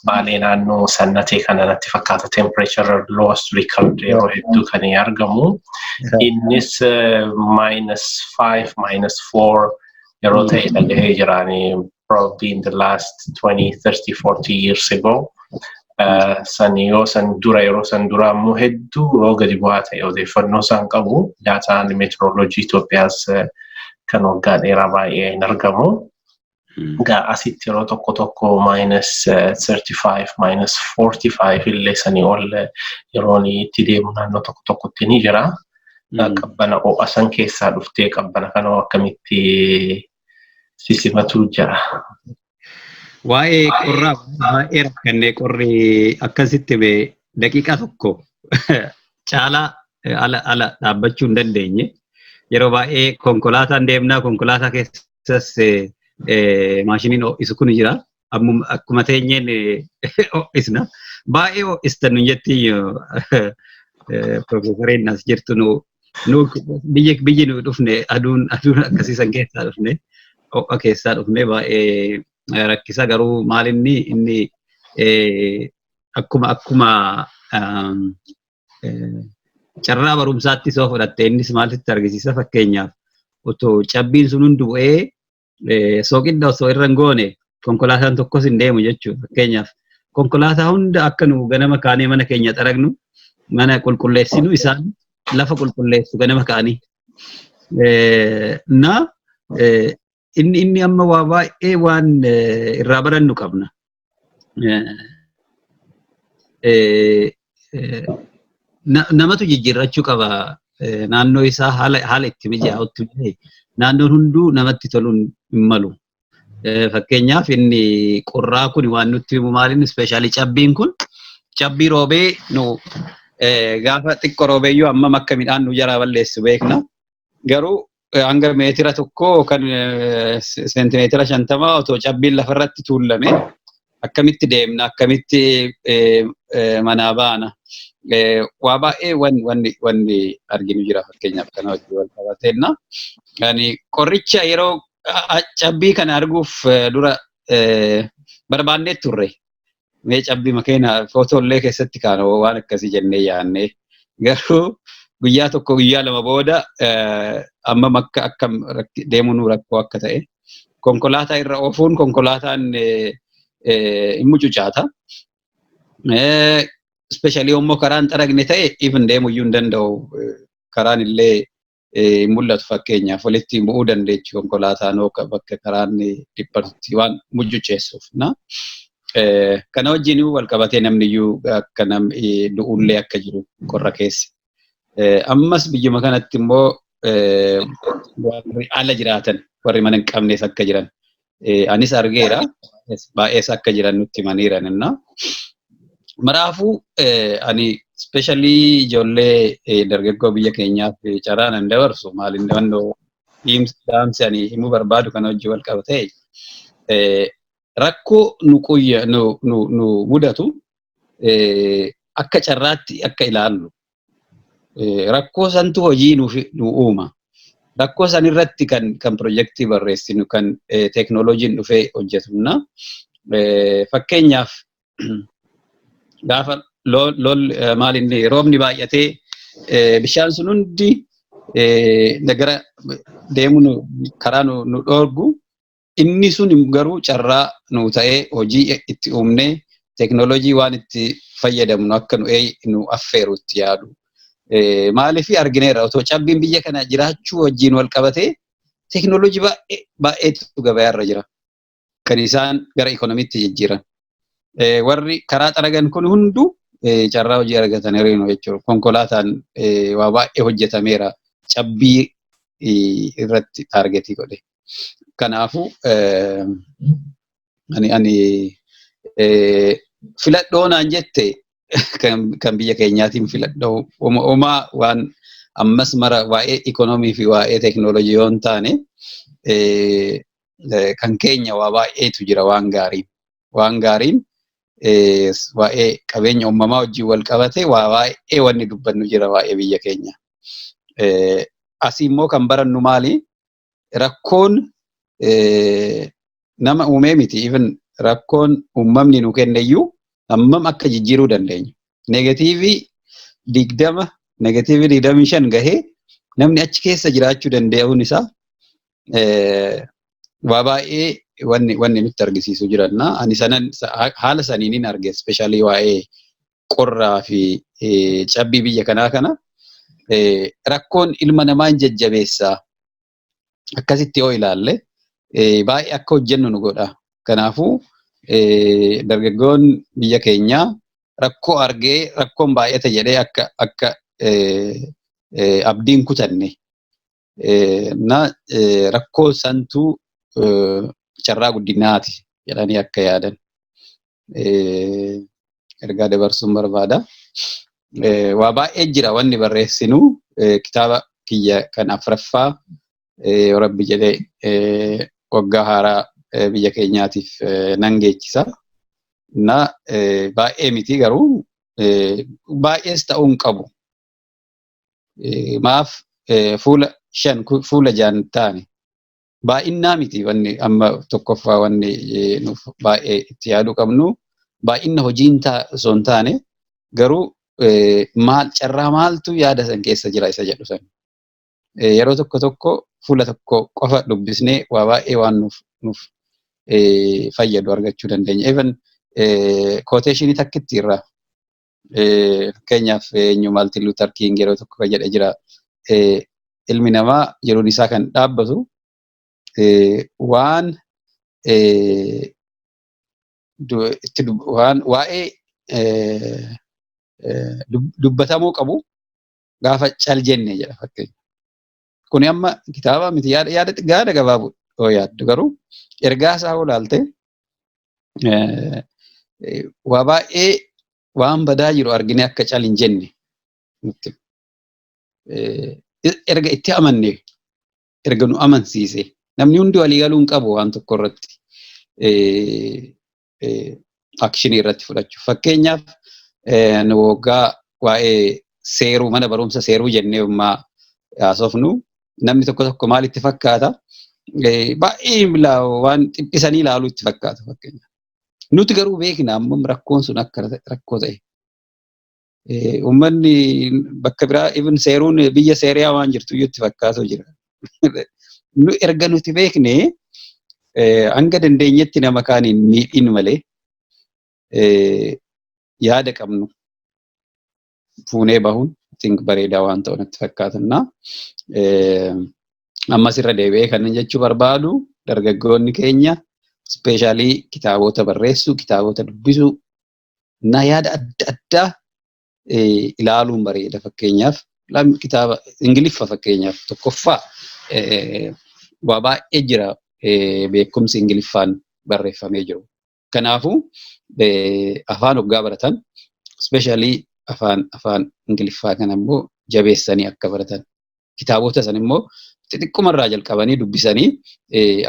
Baalee naannoo Sannatee kana natti fakkaata temperature lowest record yeroo hedduu kan argamu. Innis -5, -4 yeroo ta'e dhagahee jiraani, probably in the last 20, 30, 40 years ago. San yoo san dura, yeroo san dura ammoo hedduu yoo gadi bu'aa ta'e odeeffannoo isaan qabu. Daataan meteoroloojii Itoophiyaas kan waggaa dheeraa baay'ee hin argamu. Egaa asitti yeroo tokko tokko -35, -45 illee sanii ol yeroon itti deemu naannoo tokko tokkotti ni jira. Qabbana ho'a san keessaa dhuftee qabbana kana akkamitti sisimatu jira? Waa'ee qorraa baay'ee rakkannee, qorri akkasitti bee daqiiqaa tokko caalaa ala dhaabbachuu hin dandeenye. Yeroo baay'ee konkolaataan deemnaa, konkolaataa keessas maashiniin ho'isu kun jira. Akkuma teenyeen ho'isna. Baay'ee ho'istan nun jetti profeesariin as jirtu. Nu biyyi nu dhufne aduun akkasiisan keessaa dhufne, ho'a keessaa dhufne, baay'ee rakkisa. Garuu maalinni inni akkuma carraa barumsaatti soo fudhatte, innis maalitti argisiisa? Fakkeenyaaf, otoo cabbiin sun hundi bu'ee sooqidda osoo irra hin goone konkolaataan tokkos hin deemu jechuudha. Fakkeenyaaf, konkolaataa hunda akka nu ganama kaanee mana keenya xaragnu, mana qulqulleessinu, isaan lafa qulqulleessu ganama ka'anii. Na inni amma waa baay'ee waan irraa barannu qabna. Namatu jijjiirrachuu qaba naannoo isaa haala itti mijaa'utti malee naannoon hunduu namatti toluun hin malu. Fakkeenyaaf, inni qorraa kun waan nutti himu maaliin, especially cabbiin kun, cabbii roobee nu gaafa xiqqoo roobeeyyuu hammam akka midhaan nu jalaa balleessu beekna. Garuu hanga meetira 1 kan seentimeetira 50 otoo cabbiin lafarratti tuulame akkamitti deemna, akkamitti manaa baana? Waa baay'ee wanni arginu jira fakkeenyaaf kana wajjin wal qabateenna. Ani qorricha yeroo cabbii kana arguuf dura barbaannee turre. Mee cabbii makeena footollee keessatti kaana waan akkasii jennee yaadne, garuu guyyaa tokko, guyyaa 2 booda ammam akka akkam deemuun rakkoo akka ta'e, konkolaataa irra oofuun, konkolaataan hin mucucaata. Especially immoo karaan xaragne ta'e even deemuu iyyuu hin danda'u. Karaan illee hin mul'atu, fakkeenyaaf walitti bu'uu dandeechi konkolaataan bakka karaan dhiphatutti waan mucuceessuuf. Kana wajjin wal qabatee namni iyyuu akka namni du'ullee akka jiru qorra keessa. Ammas biyyuma kanatti immoo warri ala jiraatan, warri mana hin qabnes akka jiran anis argeera. Baay'ees akka jiran nutti himaniiran. Maraafuu ani especially ijoollee dargaggoo biyya keenyaaf carraa nan dabarsu maaliin, wannoo dhaamsi ani himuu barbaadu kana wajjin wal qabatee, rakkoo nu quyya nu nu nu mudatu akka carraatti akka ilaallu, rakkoo santu hojii nuuf nu uuma. Rakkoo san irratti kan pirojektii barreessinu, kan teeknooloojiin dhufee hojjetunna. Fakkeenyaaf, gaafa lol maal inni roobni baay'atee bishaan sun hundi gara deemu karaa nu dhoorgu, inni sun garuu carraa nu ta'ee hojii itti uumnee teeknooloojii waan itti fayyadamnu akka nu affeeru itti yaadu. Maaliif, argineerra, otoo cabbiin biyya kana jiraachuu wajjin wal qabatee teeknooloojii baay'ee baay'eetu gabayaarra jira. Kan isaan gara ikoonomiitti jijjiiran. Warri karaa xaragan kun hunduu carraa hojii argataniiru jechuudha. Konkolaataan waa baay'ee hojjetameera cabbii irratti target godhe. Kanaafuu ani filadhoo naan jette, kan biyya keenyaatiin filadhoo homaa waan ammas mara waa'ee ikoonoomii fi waa'ee teeknooloojii yoo hin taane, kan keenya waa baay'eetu jira waan gaariin. Waan gaariin waa'ee qabeenya uumamaa wajjin wal qabate waa baay'ee wanni dubbannu jira waa'ee biyya keenya. Asii immoo kan barannu maali? Rakkoon nama uumee miti. Even rakkoon uumamni nu kenneyyuu hammam akka jijjiiruu dandeenyu. -20, -25 gahee namni achi keessa jiraachuu danda'uun isaa waa baay'ee. wanni nutti argisiisu jiranna. Ani sanan haala saniin arge, especially waa'ee qorraa fi cabbii biyya kanaa kana rakkoon ilma namaa hin jajjabeessaa. Akkasitti yoo ilaalle baay'ee akka hojjennu nu godha. Kanaafuu dargaggoon biyya keenyaa rakkoo argee rakkoon baay'ata jedhee akka abdiin kutanne na rakkoo santuu carraa guddinaati jedhanii akka yaadan ergaa dabarsuun barbaada. Waa baay'ee jira wanni barreessinu. Kitaaba kiyya kan afuraffaa yoo Rabbi jedhee waggaa haaraa biyya keenyaatiif nan geechisa. Na baay'ee miti garuu baay'ees ta'uu hin qabu. Maaf fuula 5 fuula 6 taane baay'innaa miti. Wanni amma tokkoffaa wanni nuuf baay'ee itti yaaduu qabnu baay'inna hojiin osoo hin taane garuu maal carraa maaltu yaada san keessa jira isa jedhu san. Yeroo tokko tokko fuula tokko qofa dubbisnee waa baay'ee waan nuuf fayyadu argachuu dandeenya. Even quotation takkitti irraa, fakkeenyaaf eenyu, Martin Luther King yeroo tokko kan jedhe jira. Ilmi namaa yeroon isaa kan dhaabbatu waan waan waa'ee dubbatamuu qabu gaafa cal jenne jedha fakkeenya. Kuni amma kitaaba miti, yaada gabaaboo yoo yaaddu garuu ergaa isaa yoo ilaalte waa baay'ee waan badaa jiru argine akka cal hin jenne nutti. Erga itti amanne, erga nu amansiise, namni hundi walii galuu hin qabu waan tokko irratti action irratti fudhachuu. Fakkeenyaaf nu waggaa waa'ee seeruu mana barumsa seeruu jennee ammaa haasofnu namni tokko tokko maalitti fakkaata? Baay'ee waan dhiphisanii ilaaluu itti fakkaata fakkeenya. Nuti garuu beekna ammam rakkoon sun akka rakkoo ta'e. Uummanni bakka biraa even seeruun biyya seeriyaa waan jirtu iyyuu itti fakkaatu jira. Nu erga nuti beekne hanga dandeenyetti nama kaaniin miidhin malee yaada qabnu fuunee bahuun think bareedaa waan ta'u natti fakkaatannaa. Ammas irra deebi'ee kan jechuu barbaadu, dargaggoonni keenya especially kitaabota barreessuu, kitaabota dubbisuu, na yaada adda addaa ilaaluun bareeda. Fakkeenyaaf kitaaba Ingiliffa fakkeenyaaf tokkoffaa waa baay'ee jira beekumsi Ingiliffaan barreeffamee jiru. Kanaafuu afaan hoggaa baratan especially afaan Ingiliffaa kana immoo jabeessanii akka baratan, kitaabota san immoo xixiqqumarraa jalqabanii dubbisanii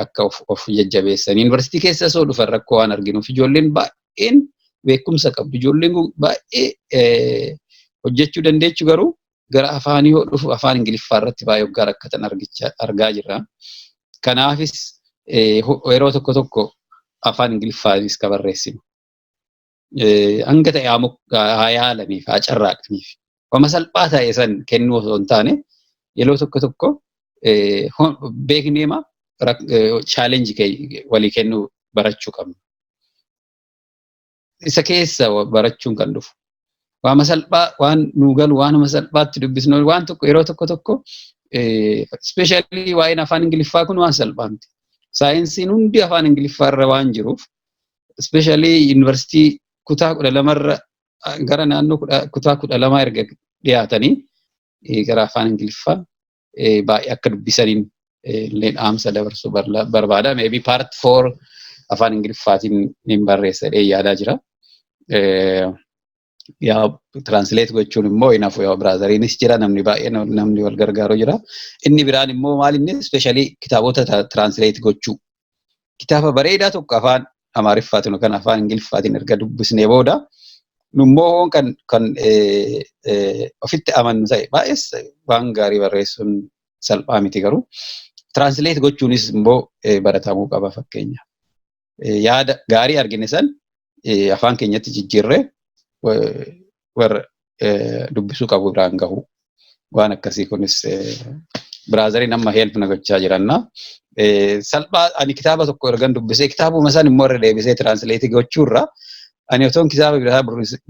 akka of jajjabeessanii. Yuunivarsiitii keessa osoo dhufan rakkoo waan arginuuf, ijoolleen baay'een beekumsa qabdu, ijoolleen baay'ee hojjechuu dandeechu, garuu gara afaanii yoo dhufu afaan Ingiliffaa irratti baay'ee hoggaa rakkatan argaa jirra. Kanaafis yeroo tokko tokko afaan Ingiliffaanis ka barreessinu. Hanga ta'e haa yaalaniif, haa carraaqaniif. Wama salphaa ta'e san kennuu osoo hin taane yeroo tokko tokko beekneema challenge walii kennuu barachuu qabna. Isa keessa barachuun kan dhufu. Waama salphaa waan nuu galu waanuma salphaatti dubbisnu waan tokko yeroo tokko tokko, especially waa'een afaan Ingiliffaa kun waan salphaa miti. Saayinsiin hundi afaan Ingiliffaa irra waan jiruuf, especially yuunivarsiitii kutaa 12rra gara naannoo kutaa 12 erga dhiyaatanii gara afaan Ingiliffaa baay'ee akka dubbisaniin illee dhaamsa dabarsuu barbaada. Maybe part 4 afaan Ingiliffaatiin ni barreessa jedhee yaadaa jira. Yaa translate gochuun immoo hin hafu, yaa brotheriinis jira, namni baay'ee namni wal gargaaru jira. Inni biraan immoo maal inni especially kitaabota translate gochuu. Kitaaba bareedaa tokko afaan Amaariffaatiin yookaan afaan Ingiliffaatiin erga dubbisnee booda nummoo kan ofitti amannu ta'e baay'ees waan gaarii barreessuun salphaa miti, garuu translate gochuunis immoo baratamuu qaba fakkeenya. Yaada gaarii argine san afaan keenyatti jijjiirree warra dubbisuu qabu biraan gahu. Waan akkasii kunis brotheriin amma help na gochaa jiranna. Salphaa ani kitaaba tokko ergan dubbisee, kitaabuma san immoo irra deebisee translate gochuurra, ani otoon kitaaba biraa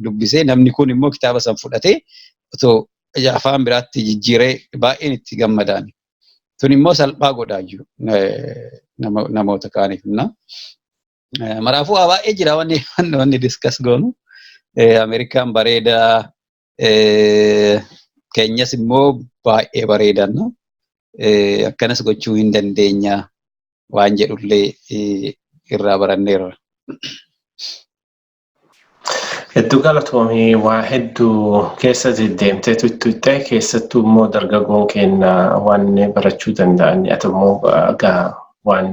dubbisee, namni kun immoo kitaaba san fudhatee otoo afaan biraatti jijjiiree baay'een itti gammadaan. Tun immoo salphaa godhaa jiru namoota kaaniif. Maraafuu waa baay'ee jira wanni discuss goonu. Ameerikaan bareedaa, keenyas immoo baay'ee bareedan. Akkanas gochuu hin dandeenya waan jedhullee irraa baranneerra. Hedduu galatoomii. Waa hedduu keessa deddeemtee tuttuuttee, keessattuu immoo dargaggoon keenya waan barachuu danda'an. Ati immoo waan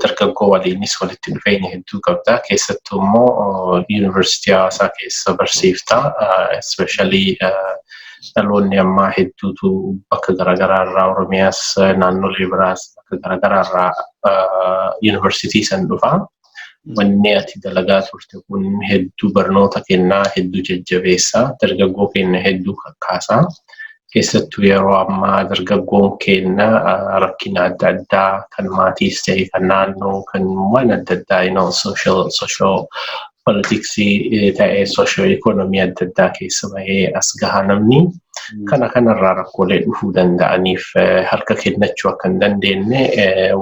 dargaggoo waliinis walitti dhufeenya hedduu qabda. Keessattuu immoo Yuunivarsiitii Hawaasaa keessa barsiifta. Especially dhaloonni ammaa hedduutu bakka garaagaraa irraa, Oromiyaas naannolee biraas bakka garaagaraa irraa yuunivarsiitii san dhufa. Wanni ati dalagaa turte kun hedduu barnoota kennaa, hedduu jajjabeessaa, dargaggoo keenya hedduu kakkaasaa. Keessattuu yeroo ammaa dargaggoon keenya rakkina adda addaa kan maatiis ta'e, kan naannoo, kan waan adda addaa, social politics ta'e, social economy adda addaa keessa bahee as gahaa namni. Kana kanarraa rakkoolee dhufuu danda'aniif harka kennachuu akka hin dandeenye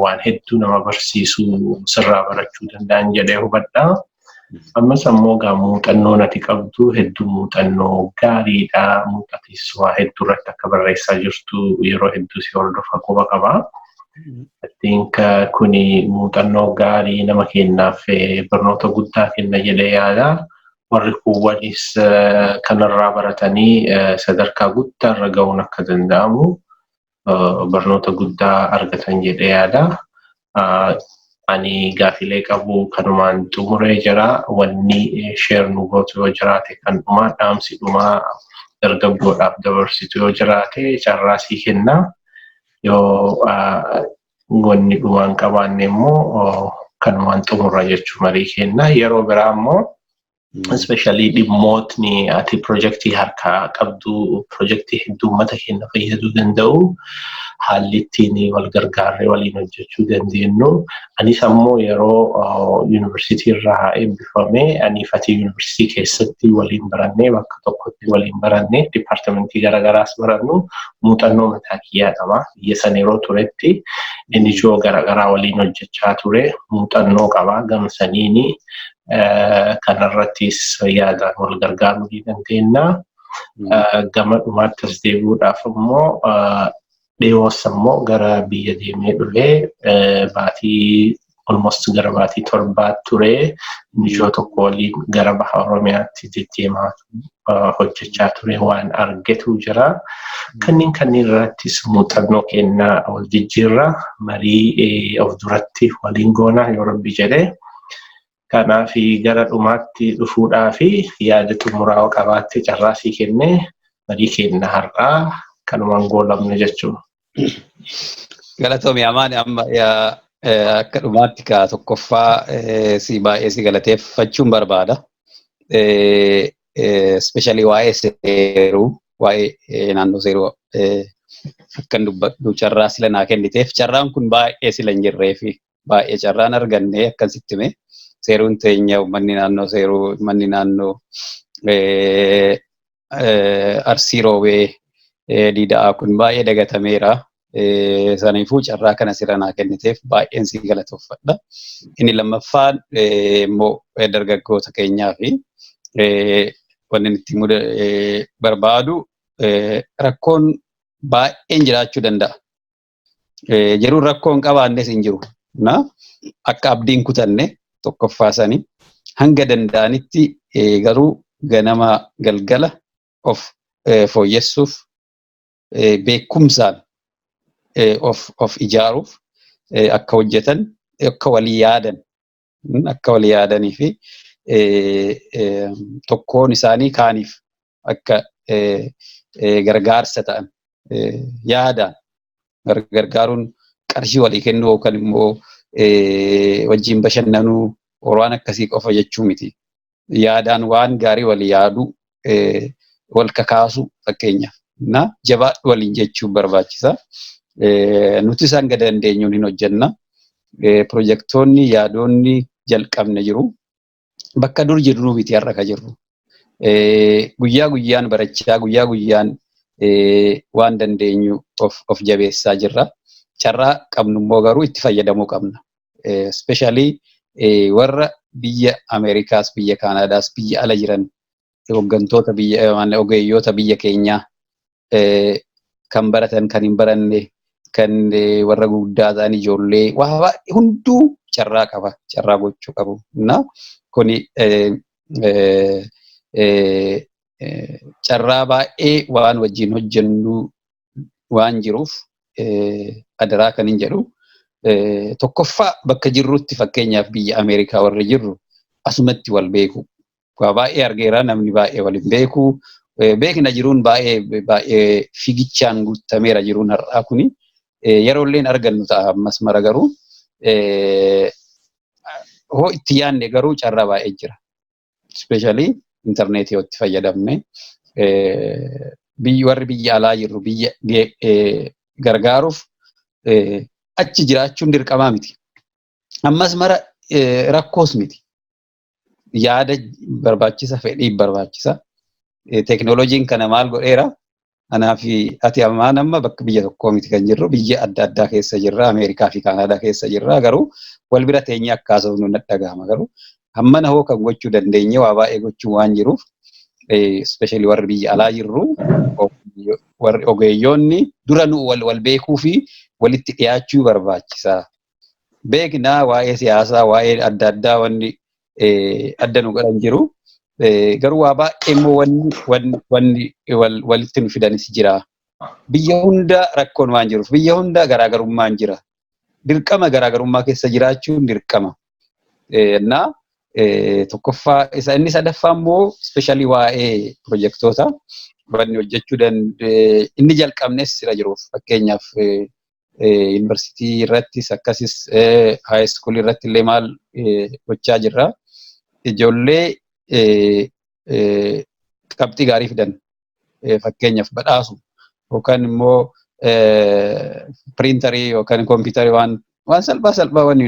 waan hedduu nama barsiisuu sirraa barachuu danda'an jedhee hubadha. Ammas ammoo gaa muuxannoon ati qabdu hedduu muuxannoo gaariidha. Muuxatis waa hedduu irratti akka barreessaa jirtu yeroo hedduu si hordofa, quba qaba. I think kuni muuxannoo gaarii nama kennaaf barnoota guddaa kenna jedhee yaada. Warri kuuwwanis kanarraa baratanii sadarkaa guddaa irra ga'uun akka danda'amu barnoota guddaa argatan jedhee yaada. Ani gaafilee qabu kanumaan xumuree jira. Wanni share nu gootu yoo jiraate, kan dhumaa, dhaamsi dhumaa dargaggoodhaaf dabarsitu yoo jiraate carraa sii kenna. Yoo wanni dhumaan qabaanne immoo kanumaan xumurra jechuu marii kenna. Yeroo biraa immoo especially dhimmootni ati pirojektii harkaa qabdu, pirojektii hedduu uummata keenya fayyaduu danda'u, haalli ittiin wal gargaarree waliin hojjechuu dandeenyu. Anis ammoo yeroo yuunivarsiitii irraa eebbifame, aniif ati yuunivarsiitii keessatti waliin barannee, bakka tokkotti waliin barannee, departmentii garaagaraas barannu, muuxannoo mataa kiyyaa qaba. Biyya sana yeroo turetti NGO garaagaraa waliin hojjechaa ture, muuxannoo qaba gamsaniini. Kanarrattis yaadaan wal gargaaruu ni dandeenya. Gama dhumaatti as deebi'uudhaaf immoo dhiyoos immoo gara biyya deemee dhufee, baatii almost gara baatii 7 ture, NGO tokko waliin gara baha Oromiyaatti deddeemaa hojjechaa ture, waan argetu jira. Kanneen irrattis muuxannoo kennaa wal jijjiirra, marii of duratti waliin goona yoo Rabbi jedhee. Kanaaf gara dhumaatti dhufuudhaa fi yaada xumuraa qabaattee carraa sii kennee marii keenya har'aa kanumaan goolabne jechuudha. Galatoomi Amaan. Amma akka dhumaatti ka tokkoffaa si baay'ee si galateeffachuun barbaada. Especially waa'ee seeruu, waa'ee naannoo seeruu akkan dubbadhu carraa sila naa kenniteef. Carraan kun baay'ee sila hin jirree fi baay'ee carraan arganne akkan sitti hime, seeruun teenya, uummanni naannoo seeruu, uummanni naannoo Arsii Roobee Diida'aa kun baay'ee dagatameera. Saniifuu carraa kana sira naa kenniteef baay'een si galatoofadha. Inni lammaffaan immoo dargaggoota keenyaa fi wanni itti barbaadu, rakkoon baay'een jiraachuu danda'a. Jeruun rakkoo hin qabaannes hin jiru. Akka abdiin kutanne tokkoffaa sanii hanga danda'anitti garuu ganama galgala of fooyyessuuf, beekumsaan of ijaaruuf akka hojjetan, akka walii yaadan, akka walii yaadanii fi tokkoon isaanii kaaniif akka gargaarsa ta'an, yaadaan gargaaruun, qarshii walii kennuu yookaan immoo wajjin bashannanuu waan akkasii qofa jechuu miti. Yaadaan waan gaarii walii yaaduu, wal kakaasu fakkeenyaaf. Na jabaadhu waliin jechuun barbaachisa. Nuti isaan gad dandeenyuun hin hojjenna. Pirojektoonni yaadonni jalqabne jiru. Bakka dur jirru miti har'a ka jirru. Guyyaa guyyaan barachaa, guyyaa guyyaan waan dandeenyu of jabeessaa jirra. Carraa qabnu immoo garuu itti fayyadamuu qabna. Especially warra biyya Ameerikaas, biyya Kaanaadaas, biyya ala jiran, hooggantoota biyya, ogeeyyoota biyya keenyaa, kan baratan, kan hin baranne, kan warra guddaa ta'an, ijoollee, waa hunduu carraa qaba, carraa gochuu qabu. Na kuni carraa baay'ee waan wajjin hojjennu waan jiruuf adaraa kan hin jedhu. Tokkoffaa, bakka jirrutti, fakkeenyaaf biyya Ameerikaa warri jirru, asumatti wal beeku. Waa baay'ee argeera, namni baay'ee wal hin beeku. Beekna, jiruun baay'ee baay'ee figichaan guutameera jiruun har'aa kuni. Yeroo illee argannu ta'a ammas mara, garuu hoo itti yaadne garuu carraa baay'ee jira. Especially intarneetii yoo itti fayyadamne, biyyi warri biyya alaa jirru biyya gargaaruuf achi jiraachuun dirqamaa miti. Ammas mara rakkoos miti. Yaada barbaachisa, fedhii barbaachisa. Teekinooloojiin kana maal godheera? Anaa fi ati ammaan amma bakka biyya tokkoo miti kan jirru, biyya adda addaa keessa jirra, Ameerikaa fi Kaanaadaa keessa jirra, garuu wal bira teenyee akka haasofnu natti dhagahama. Garuu hammana hoo kan gochuu dandeenye waa baay'ee gochuu waan jiruuf, especially warri biyya alaa jirru, warri ogeeyyoonni dura nu wal wal beekuu fi walitti dhiyaachuu barbaachisa. Beeknaa, waa'ee siyaasaa, waa'ee adda addaa wanni adda nu godhan jiru. Garuu waa baay'ee immoo wanni walitti nu fidanis jira. Biyya hunda rakkoon waan jiruuf, biyya hunda garaagarummaan jira. Dirqama garaagarummaa keessa jiraachuun dirqama. Innaa tokkoffaa isa, inni sadaffaa immoo especially waa'ee pirojektoota wanni hojjechuu inni jalqabnes sira jiruuf, fakkeenyaaf yuunivarsiitii irrattis akkasis high school irratti illee maal gochaa jirra. Ijoollee qabxii gaarii fidan fakkeenyaaf badhaasu yookaan immoo piriintarii yookaan kompiitarii, waan salphaa salphaa wanni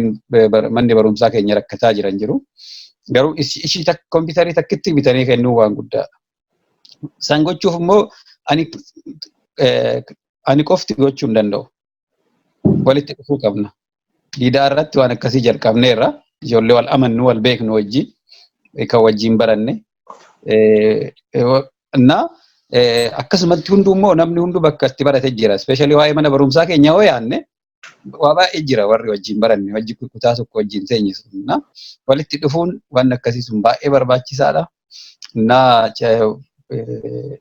manni barumsaa keenya rakkataa jiran jiru. Garuu ishii kompiitarii takkitti bitanii kennuu waan guddaadha. Isaan gochuuf immoo ani qofti gochuu hin danda'u. Walitti dhufuu qabna. Diidaa irratti waan akkasii jalqabneerra. Ijoollee wal amannu, wal beeknu wajjin, kan wajjin baranne. Innaa akkasumatti hunduu immoo namni hunduu bakka itti barate jira. Especially waa'ee mana barumsaa keenya hoo yaanne, waa baay'ee jira warri wajjin baranne, wajji kutaa tokko wajjin teenye sun. Walitti dhufuun waan akkasii sun baay'ee barbaachisaadha. Innaa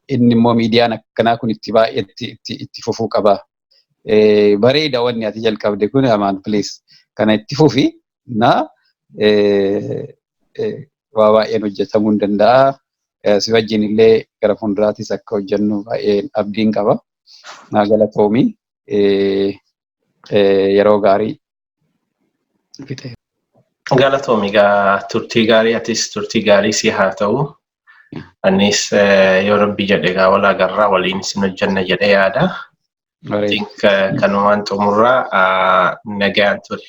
inni immoo miidiyaan akkanaa kun itti baay'ee itti fufuu qaba. Bareeda wanni ati jalqabde kun, amaan, please kana itti fufi. Innaa waa baay'een hojjetamuu hin danda'a. Si wajjin illee gara fuulduraatis akka hojjennu baay'een abdiin qaba. Naa galatoomii, yeroo gaarii. Galatoomi egaa, turtii gaarii, atis turtii gaarii si haa ta'u. Anis yoo Rabbi jedhe egaa wal agarraa, waliin isin hojjenna jedhee yaada. Think kanumaan xumurraa, nagaan ture.